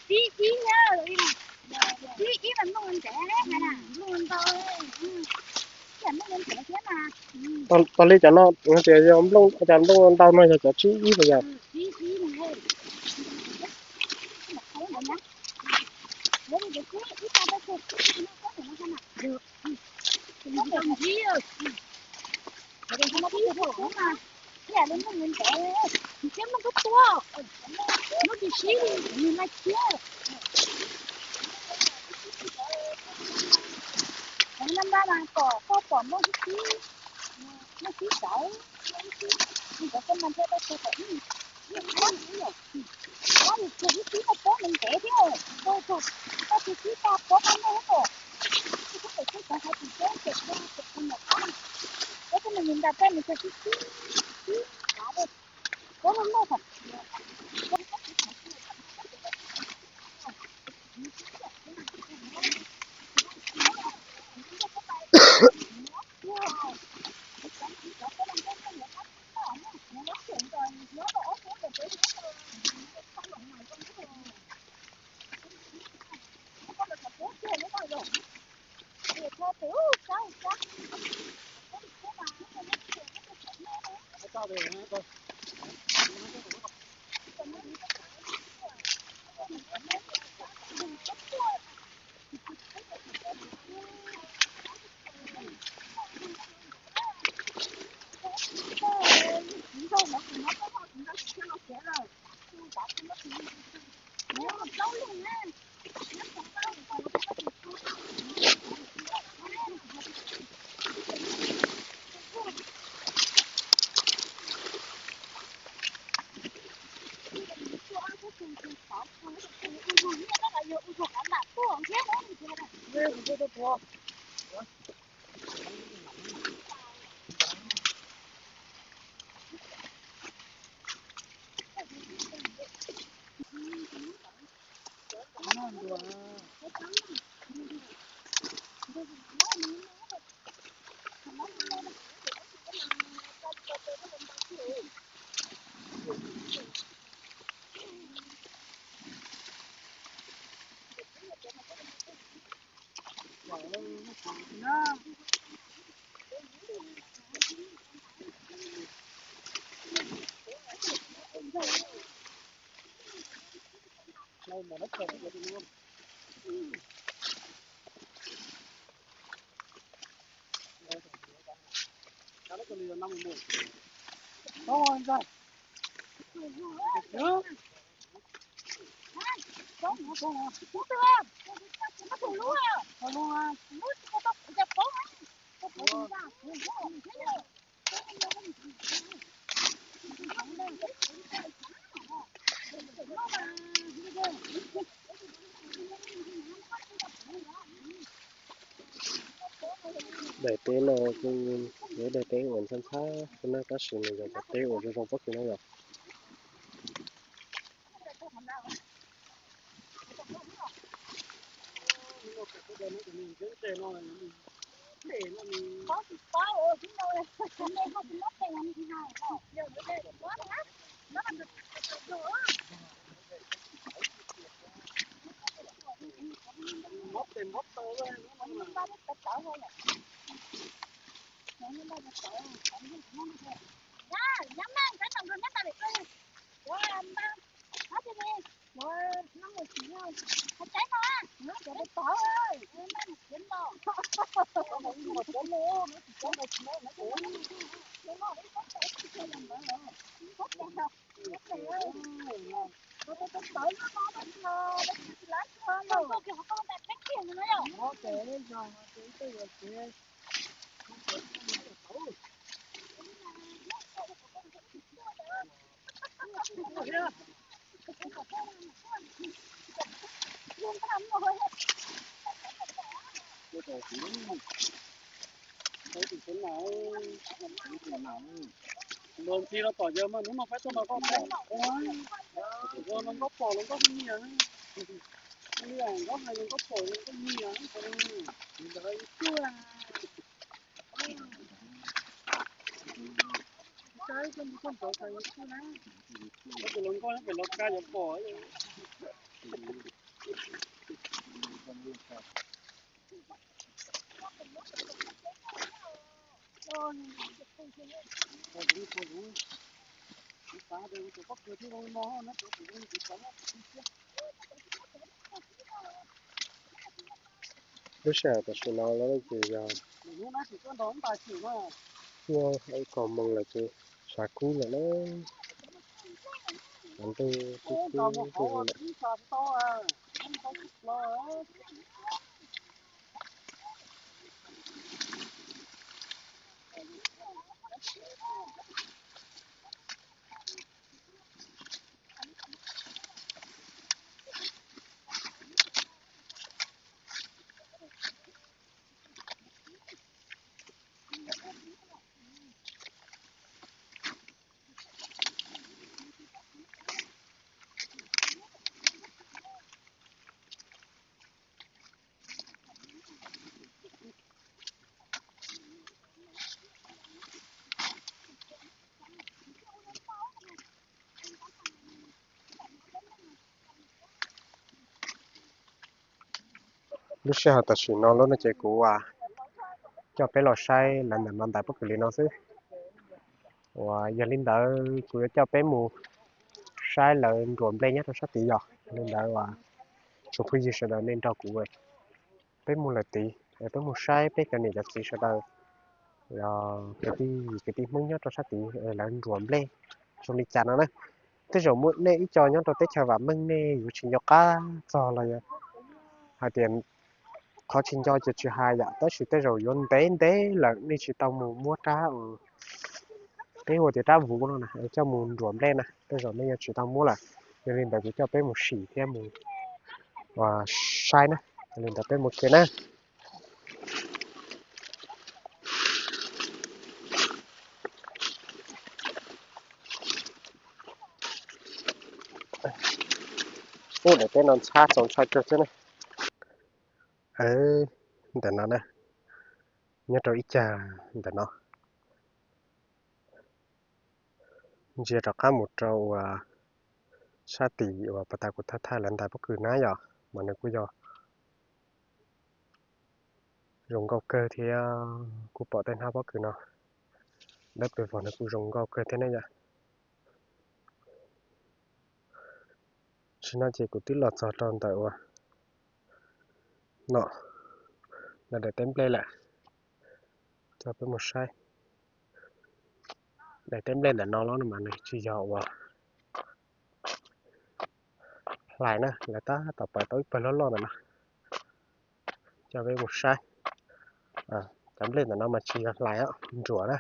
Tib ib na, tib ib mas nplooj ntev na, nplooj ntau, ib yam nplooj ntev thiab mas. Tau li cov no tias yog nplooj, cov nplooj ntau no yog cov tsib ib los yog? Tsib ib na. Ntsia muaj kub tuab, muab tsis sib li, nws ma thiab. Nab npab mas kom koj pom muaj sib sib, muaj sib sawv, muaj sib sib, nws cov koj mas thiab tau tau kom ib, ib qab ib yam, qab yus tsuag sib sib tau pob ntev ntev thiab, tau tsuag, tau tsuag sib tau pob qab ntev thiab. Tsis kub pem tsuag cov hais tim teb pem tsuag pem tsuag nyuam qab, pob tsuag nws nws nta peb nws tsuag sib sib, sib qav pob loj loj. Daim teb no kuj yog daim teb uas ntxhab ntxhab xwb na, tab sis nws yog cov teb uas zoo zoo pob kws na yom. Luag ntxhi los tom yawg mas hnub no peb tuaj nrog koj pom, ua los nkauj pom los nkauj nyiam, nkauj hais los nkauj pom los nkauj nyiam, ntawd tuaj. Tus hluas nkauj pem los kab yuav pom. Lub sij hawm tam sim no lawm ces yog ib koog moos lawm ces tshav kub lawm na. Qhov ntuj kub kub lawm. Lub sij hawm tam sim no lub no ces kuv coj peb los saib lawv ntawm no ntawd pob kws li no xwb. Uas yog li ntawd kuv yuav coj peb mus saib lawv nruam nplej nyob rau sab tid yog li ntawd uas tsoom phooj ywg sawv daws nej nrog kuv, peb mus lawm tid, peb mus saib peb cov niam cov txiv sawv daws, kwv tij kwv tij Hmoob nyob rau sab tid lawv nruam nplej zoo li cas no na. Tej zaum muaj nej ib co nyob rau teb chaws vam meej nej yuav tsis nco qab txog los yog hais tias qhov tsis nco ces tsis hais yom, tab sis tej zaum yuav ntev ntev lawm nej tsis tau mus muab rab, peb hu tias rab vuv no na coj mus nruam nplej na, tej zaum nej yuav tsis tau muab lawm. Yog li ntawd kuv coj peb mus sim thiab mus saib na, yog li ntawd peb mus ke na. Ub, daim teb no ntxhab txaus ntshai kawg thiab ne. Ntawm no na, nyob rau ib cag ntawm no. Ntsia rov qab mus rau uas sab tim uas pas tas kuv thaj thaj lawv ntais pob kws na yom, mas nws kuj yog zoo nkauj kawg thiab kuj pom tej hnab pob kws no dawb paug vog, nws kuj zoo nkauj kawg thiab ne yom. Tam sim no ces kuv twb los txog rau ntawm uas no, lawv daim teb nplej lawm, coj peb mus saib. Daim teb nplej ntawm no los no mas nws tsis yog uas hlais na, lawv tab tom pais tau ib pawg loj loj ntawm no. Coj peb mus saib. Cov nplej ntawm no mas tsis yog hlais, nruam na.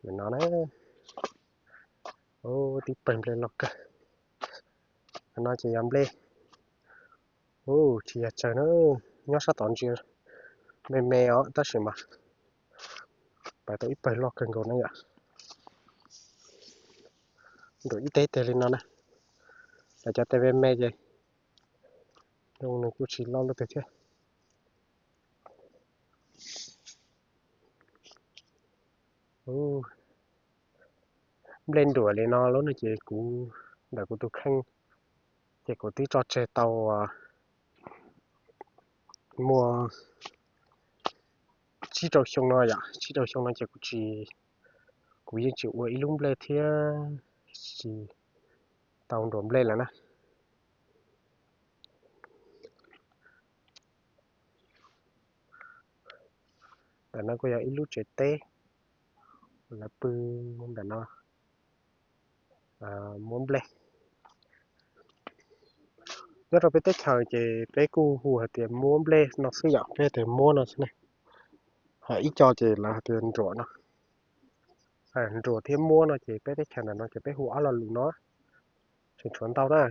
Ntawm no na, tib pawg nplej loj kawg. Ntawm no ces yog nplej. Tsis yog tsawg na, nyob sab tod ntsia me me os tab sis mas pais tau ib pawg loj kawg nkaus na yom. Nruam ib teg teg li no na, lawv cov tes me me ces nws kuj tsis loj luaj twg thiab. Nplej nruam li no lub no ces kuv, ntawm kuv tus kheej ces kuv twb tso tseg tau muaj tsib rau xyoo no yom, tsib rau xyoo no ces kuv tsis, kuv yeej tsis ua ib lub nplej thiab tsis tau nruam nplej lawm na. Ntawm no kuj yog ib lub tsev teb, lawv pw ntawm no muab nplej. Nyob rau peb teb chaws ces peb kuj hu hais tias muab nplej no xwb yom, peb tias muab no xwb ne. Ho ib co ces lawv hais tias nruam no. Nruam thiab muab no ces peb teb chaws ntawm no ces peb hu ob lo lus no, tseem tshuav ntau na.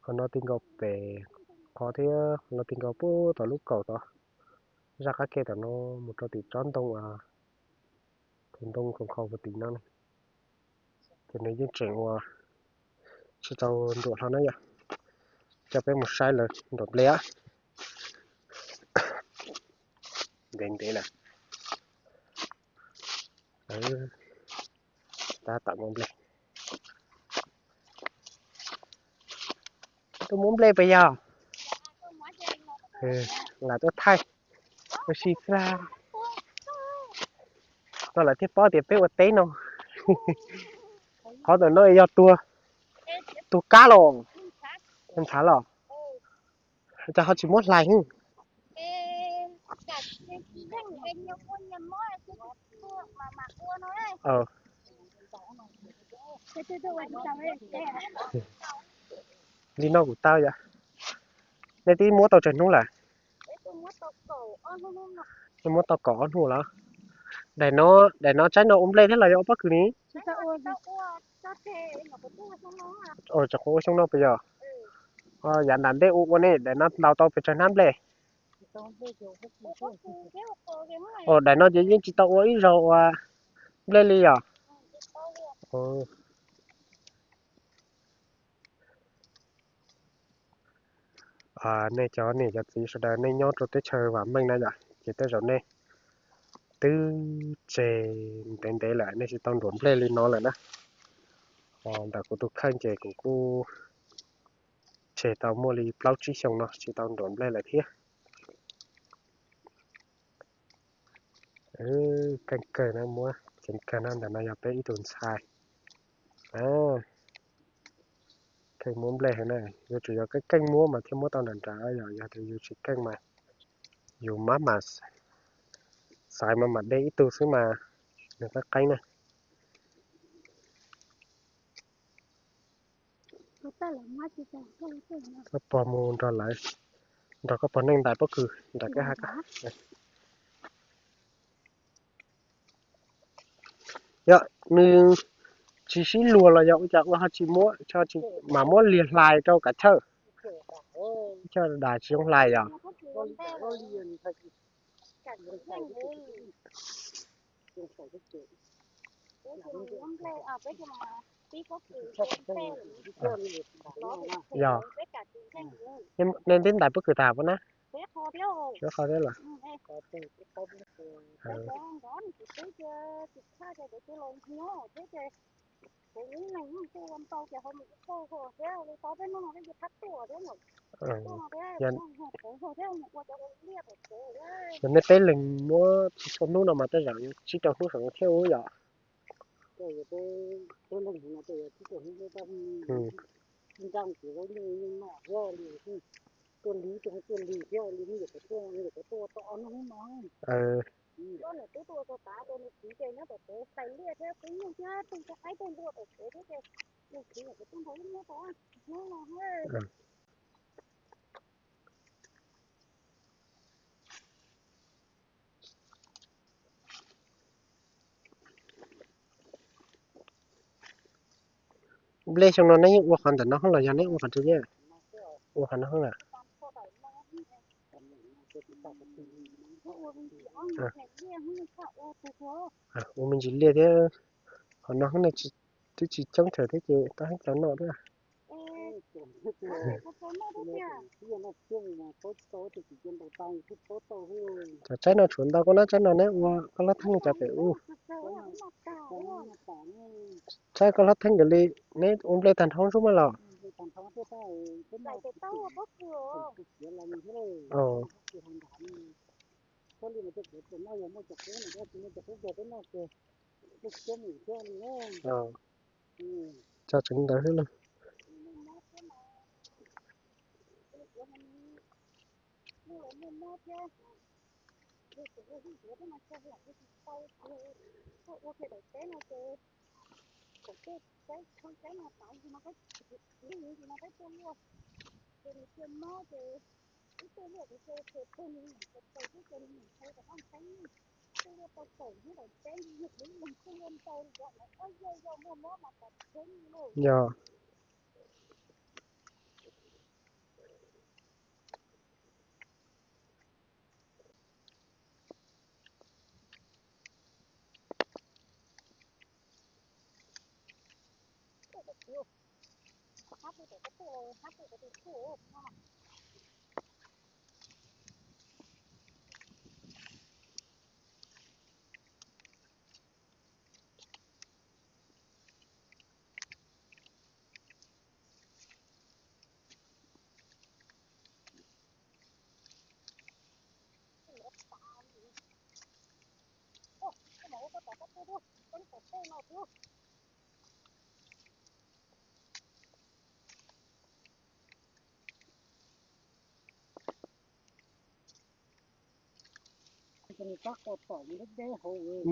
Qhov no ti nkaus pem qhov thiab qhov no ti nkaus puag tom lub kaum tod, zaj qab ke tom no mus rau tim tsob ntoo, tus ntoo khoom khaus puag tim no ne. Ces nws yeej tseem ua tsis tau nruam hlo na yom. Coj peb mus saib lawv nruam nplej. Ntev ntev lawm. Tab tom muab nplej. Tuaj muab nplej puas yog? Lam tuaj thaij ua si xwb. Koj lawv thiaj paub tias peb ua teb no. Qhov ntawm no yog tuag, tuag kab los, ntshav los. Cas ho tsis muab hlais? Li no kuv tau yom. Nej twb muab tau tsawg hnub lawm? Nej muab tau kaum ob hnub lawm. Daim no, daim no tsaib no ua nplej thiab los yog ua pob kws ni? Tseem ua xyoo no puas yog? Yav nram ntej ua ua ne, daim no ntaus tau pes tsawg hnab nplej? Daim no ces yeej tsis tau ua ib zaug ua nplej li yom. Nej cov niam cov txiv sawv daws nej nyob rau teb chaws vam meej na yom, ces tej zaum nej twb tseg ntev ntev lawm nej tsis tau nruam nplej li no lawm na. Ntawm kuv tus kheej ces kuv kuj tseg tau muaj li plaub tsib xyoo no tsis tau nruam nplej lawm thiab. Keej kawg na, muab ceev kawg na, ntawm no yog peb ib tug ntxhais. Keej muab nplej heev na, yuav tsum yog keej keej muab mas thiaj muab tau nram nrad, yog yog tias yus tsis keej mas yus mab mas xaiv mas mam de ib tug xwb mas nws qeeb qeeb na. Koj pog mus nrog lawv, nrog koj pog neej ntais pob kws nram kwj ha koj. Yog nws tsis sib luag los yog ua cas ua ho tsis muab, ho tsis mam muab liag hlais rau kav chawj. Chawj das tsis zoo hlais yog. Yog, nej twb ntais pob kws tas puas na? Qhov thiab los. Yog nej peb leeg muab tsis txhua hnub no mas tej zaum yuav tsib rau hnub saum no thiab ub yom. Tus nus txiv ces nyob tom tsev hlais liaj thiab peb nyuj thiab tej ntoo qaib tej ntua tom tsev thiab ces nus txiv kom kuv tuaj nrog wb muab tau hnub no. Nplej xyoo no neb yeej ua qhov ntawm no los yog neb ua qhov twg thiab? Ua qhov no lawm. Ua me ntsis liaj thiab, qhov no twb tsis coob thiab ces tau heev tau noj thiab. Cov tsaib no tshuav ntau koj na, tsaib no neb ua koj hlob theeb li cov pem ub. Tsaib koj hlob theeb nkawd li, neb ua nplej tag nrho ntsuj mas los. Cog tseev ntawd xwb los. Yog.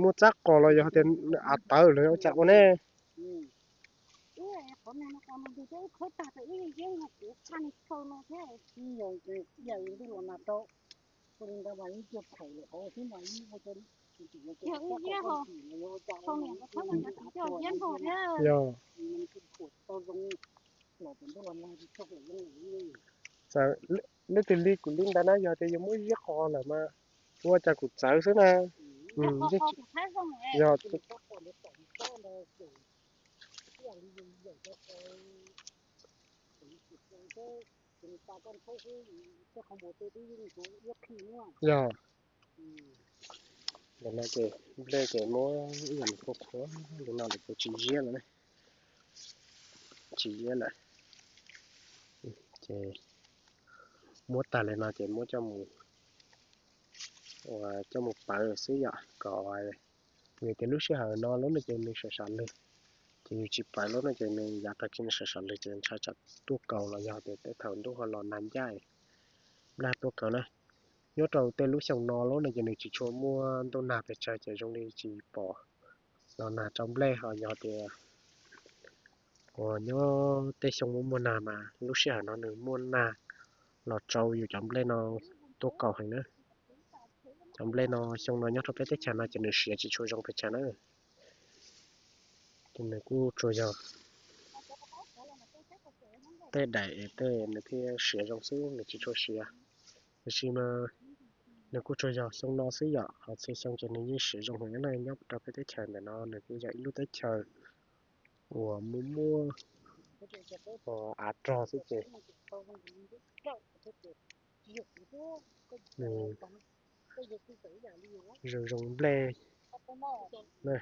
Muab txab qos los yog tias av tawv los ua cas ua ne? Yog. Leej twg li kuv li ntawd na, yog tias yuav muab ziab qos lawm mas ua cas kuv txawv xwb na. Yog. Yog. Ntawm no ces nplej ces muab ib yam li qhuav qhuav li no lawm ces tsis ziab lawm ne. Tsis ziab lawm. Ces muab tag li no ces muab coj mus, coj mus pawv xwb yom, kom vim tias lub sij hawm no lub no ces nws sawv sov lwg, ces yus tsis pawv lub no ces nws yav tag kis nws sawv sov lwg ces ntshai tsam tuaj kaus los yog tias tej thaum ntuj ho los nag ncaj, nplej tuaj kaus na. Nyob rau tej lub xyoo no lub no ces nws tsis tshua muaj ntuj nag pes tsawg ces zoo li tsis pom los nag rau nplej, ho yog tias uas nyob tej xyoo muaj muaj nag mas lub sij hawm no nws muaj nag los rau yus cov nplej no tuaj kaus heev na. Cov nplej no xyoo no nyob rau peb teb chaws no ces nws siav tsis tshua zoo pes tsawg na. Ces nws kuj tsuas yog tej daim es tej nws thiaj siav zoo xwb, nws tsis tshua siav. Tiam sis mas nws kuj tsuas yog xyoo no xwb yom, ho txhua xyoo ces nws yeej siav zoo heev na. Nyob rau peb teb chaws ntawm no nws kuj yog ib lub teb chaws uas muaj muaj av rog xwb ces zoo zoo nplej na.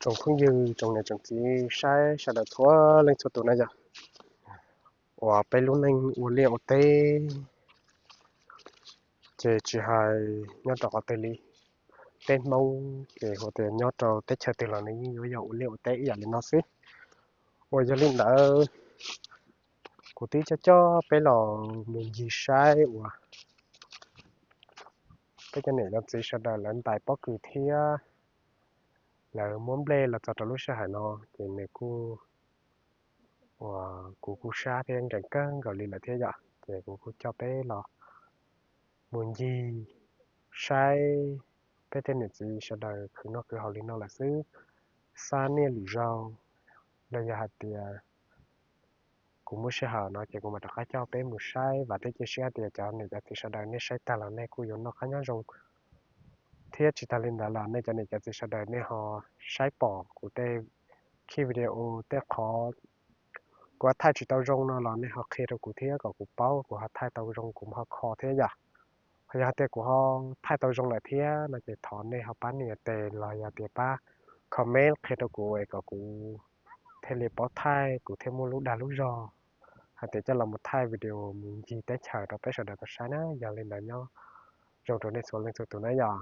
Tsoom phooj ywg tsoom niam tsoom txiv saib sawv daws txhua leej txhua tus na yom. uas peb lub neej ua liaj ua teb ces tsis hais nyob rau qhov twg li, peb Hmoob ces hu tias nyob rau teb chaws twg los nws yeej yuav yog ua liaj ua teb ib yam li no xwb. Uas yog li ntawd, kuv twb coj coj peb los mus ncig saib uas peb cov niam cov txiv sawv daws lawv ntais pob kws thiab lawv muab nplej los txog rau lub sij hawm no, ces nws kuj, uas kuv kuj sab thiab nkees kawg nkaus li lawm thiab yom, ces kuv kuj coj peb los mus ncig saib peb tej niam txiv sawv daws khwv noj khwv haus li no lawm xwb, xa niaj lwm zaus los yog hais tias kuv muaj sij hawm no ces kuv mam rov qab coj peb mus saib, vam thiab cia siab tias cov niam cov txiv sawv daws nej saib tag los nej kuj yuav noj qab nyob zoo, thiab tsis tas li ntawd los nej cov niam cov txiv sawv daws nej ho saib pom kuv tej khij video tej qhov kuv ho thaij tsis tau zoo no los nej ho qhia rau kuv thiab kom kuv paub kuv ho thaij tau zoo kuv ho kho thiab yom. Ho yog hais tias kuv ho thaij tau zoo lawm thiab no ces thov nej ho pab nias tes los yog tias pab comment qhia rau kuv es kom kuv thiaj li paub thaij kuv thiaj muaj lub dag lub zog hais tias coj los mus thaij video mus ncig teb chaws rau peb sawv daws tau saib na. Yog li ntawd nyob zoo rau nej txhua leej txhua tus na yom.